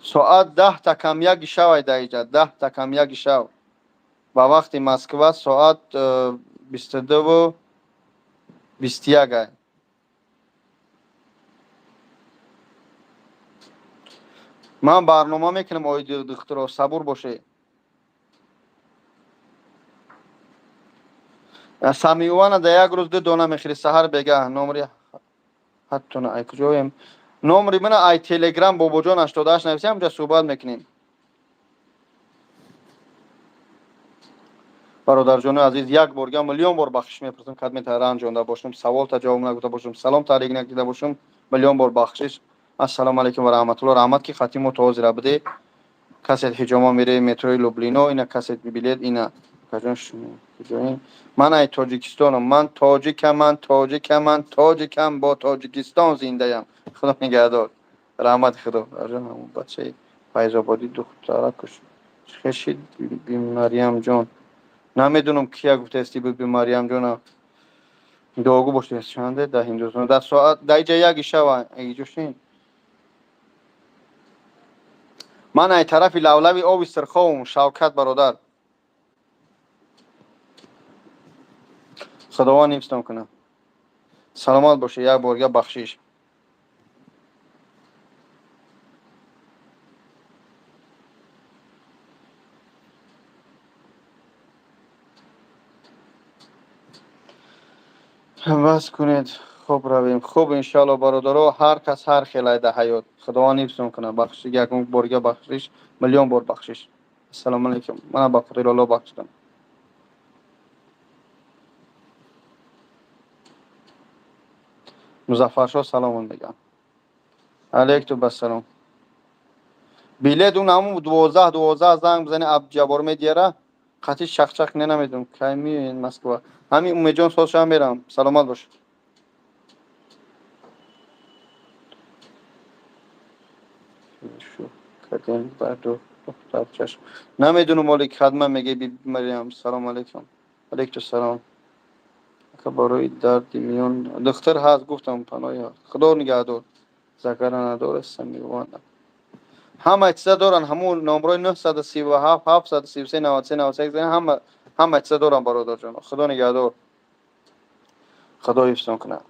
Соат 9:50 шавай. Дар иҷа 9:45 шав, ба вақти Москва соат 22:21 ай. Ман барнома мекунам оиди духтуро, сабур бошед. Самиювана да як рӯз ду дона мехӯри, саҳар, бегаҳ. Номри ҳаттона ай куҷоем? Номри мана ай Телеграм бобоҷон 88 нависем, ҳамҷа суҳбат мекунем. Бародарҷони азиз, як борга миллион бор бахшиш мепурсам, кадме ранҷонда бошам, саволта ҷавоб нагуфта бошам, салом таърик накида бошам, миллион бор бахшиш. Ассалому алайкум ва раҳматулло. Раҳмат, ки хатимо то ҳозира буде. Касет ҳиҷома мере, метрои Люблино, ина касет билет, ина. Акаҷон, шумо куҷоем? Ман ай Тоҷикистонам. Ман тоҷикам, ман тоҷикам, ман тоҷикам, бо Тоҷикистон зиндаям. Худо нигаҳдор. Раҳмати Худо. Арҷон, ҳамон бачаи Файзободӣ духтара куш. Чӣ би Марьямҷон? Намедонам, кия гуфтаисти би Марьямҷона. Дуогӯ бошед. Чанде дар Ҳиндустон? Дар соат дар иҷа яки шава. Иҷошин. Ман ай тарафи лавлави оби Сирховум, Шавкат бародар. Худованд ҳифзтон кунад. Саломат бошед, як борга бахшиш. Бас кунед, хуб равем. Хуб, иншоалло, бародаро, ҳар кас ҳар хелай дар ҳаёт. Худованд ҳифзтон кунад. Бахшиш, якум борга бахшиш, миллион бор бахшиш. Ассалому алайкум. Мана ба хотири Аллоҳ бахшидам. Музаффаршоҳ саломон мегӯям. Алейкум бассалом. Билет он ҳамун 12 12 занг бизани, Абдуҷаббор медиҳара. Қатъи чақчақ не, намедонам. Кай меоед Москва? Ҳамин Умедҷон солшам мерам. Саломат бош. Кадем барду духтарчаш. Намедонам, оли кадма меге би Марьям. Салом алейкум. Алейкум салом. Ака, барои дарди миён духтар ҳаст, гуфтам, паноҳи ҳаст. Худо нигаҳдор. Закара надора самивана. Ҳама чиза доранд, ҳамун номрои 937 733 93 91 ҳама чиза доранд, бародарҷон. Худо нигаҳдор. Худо ҳифзтон кунад.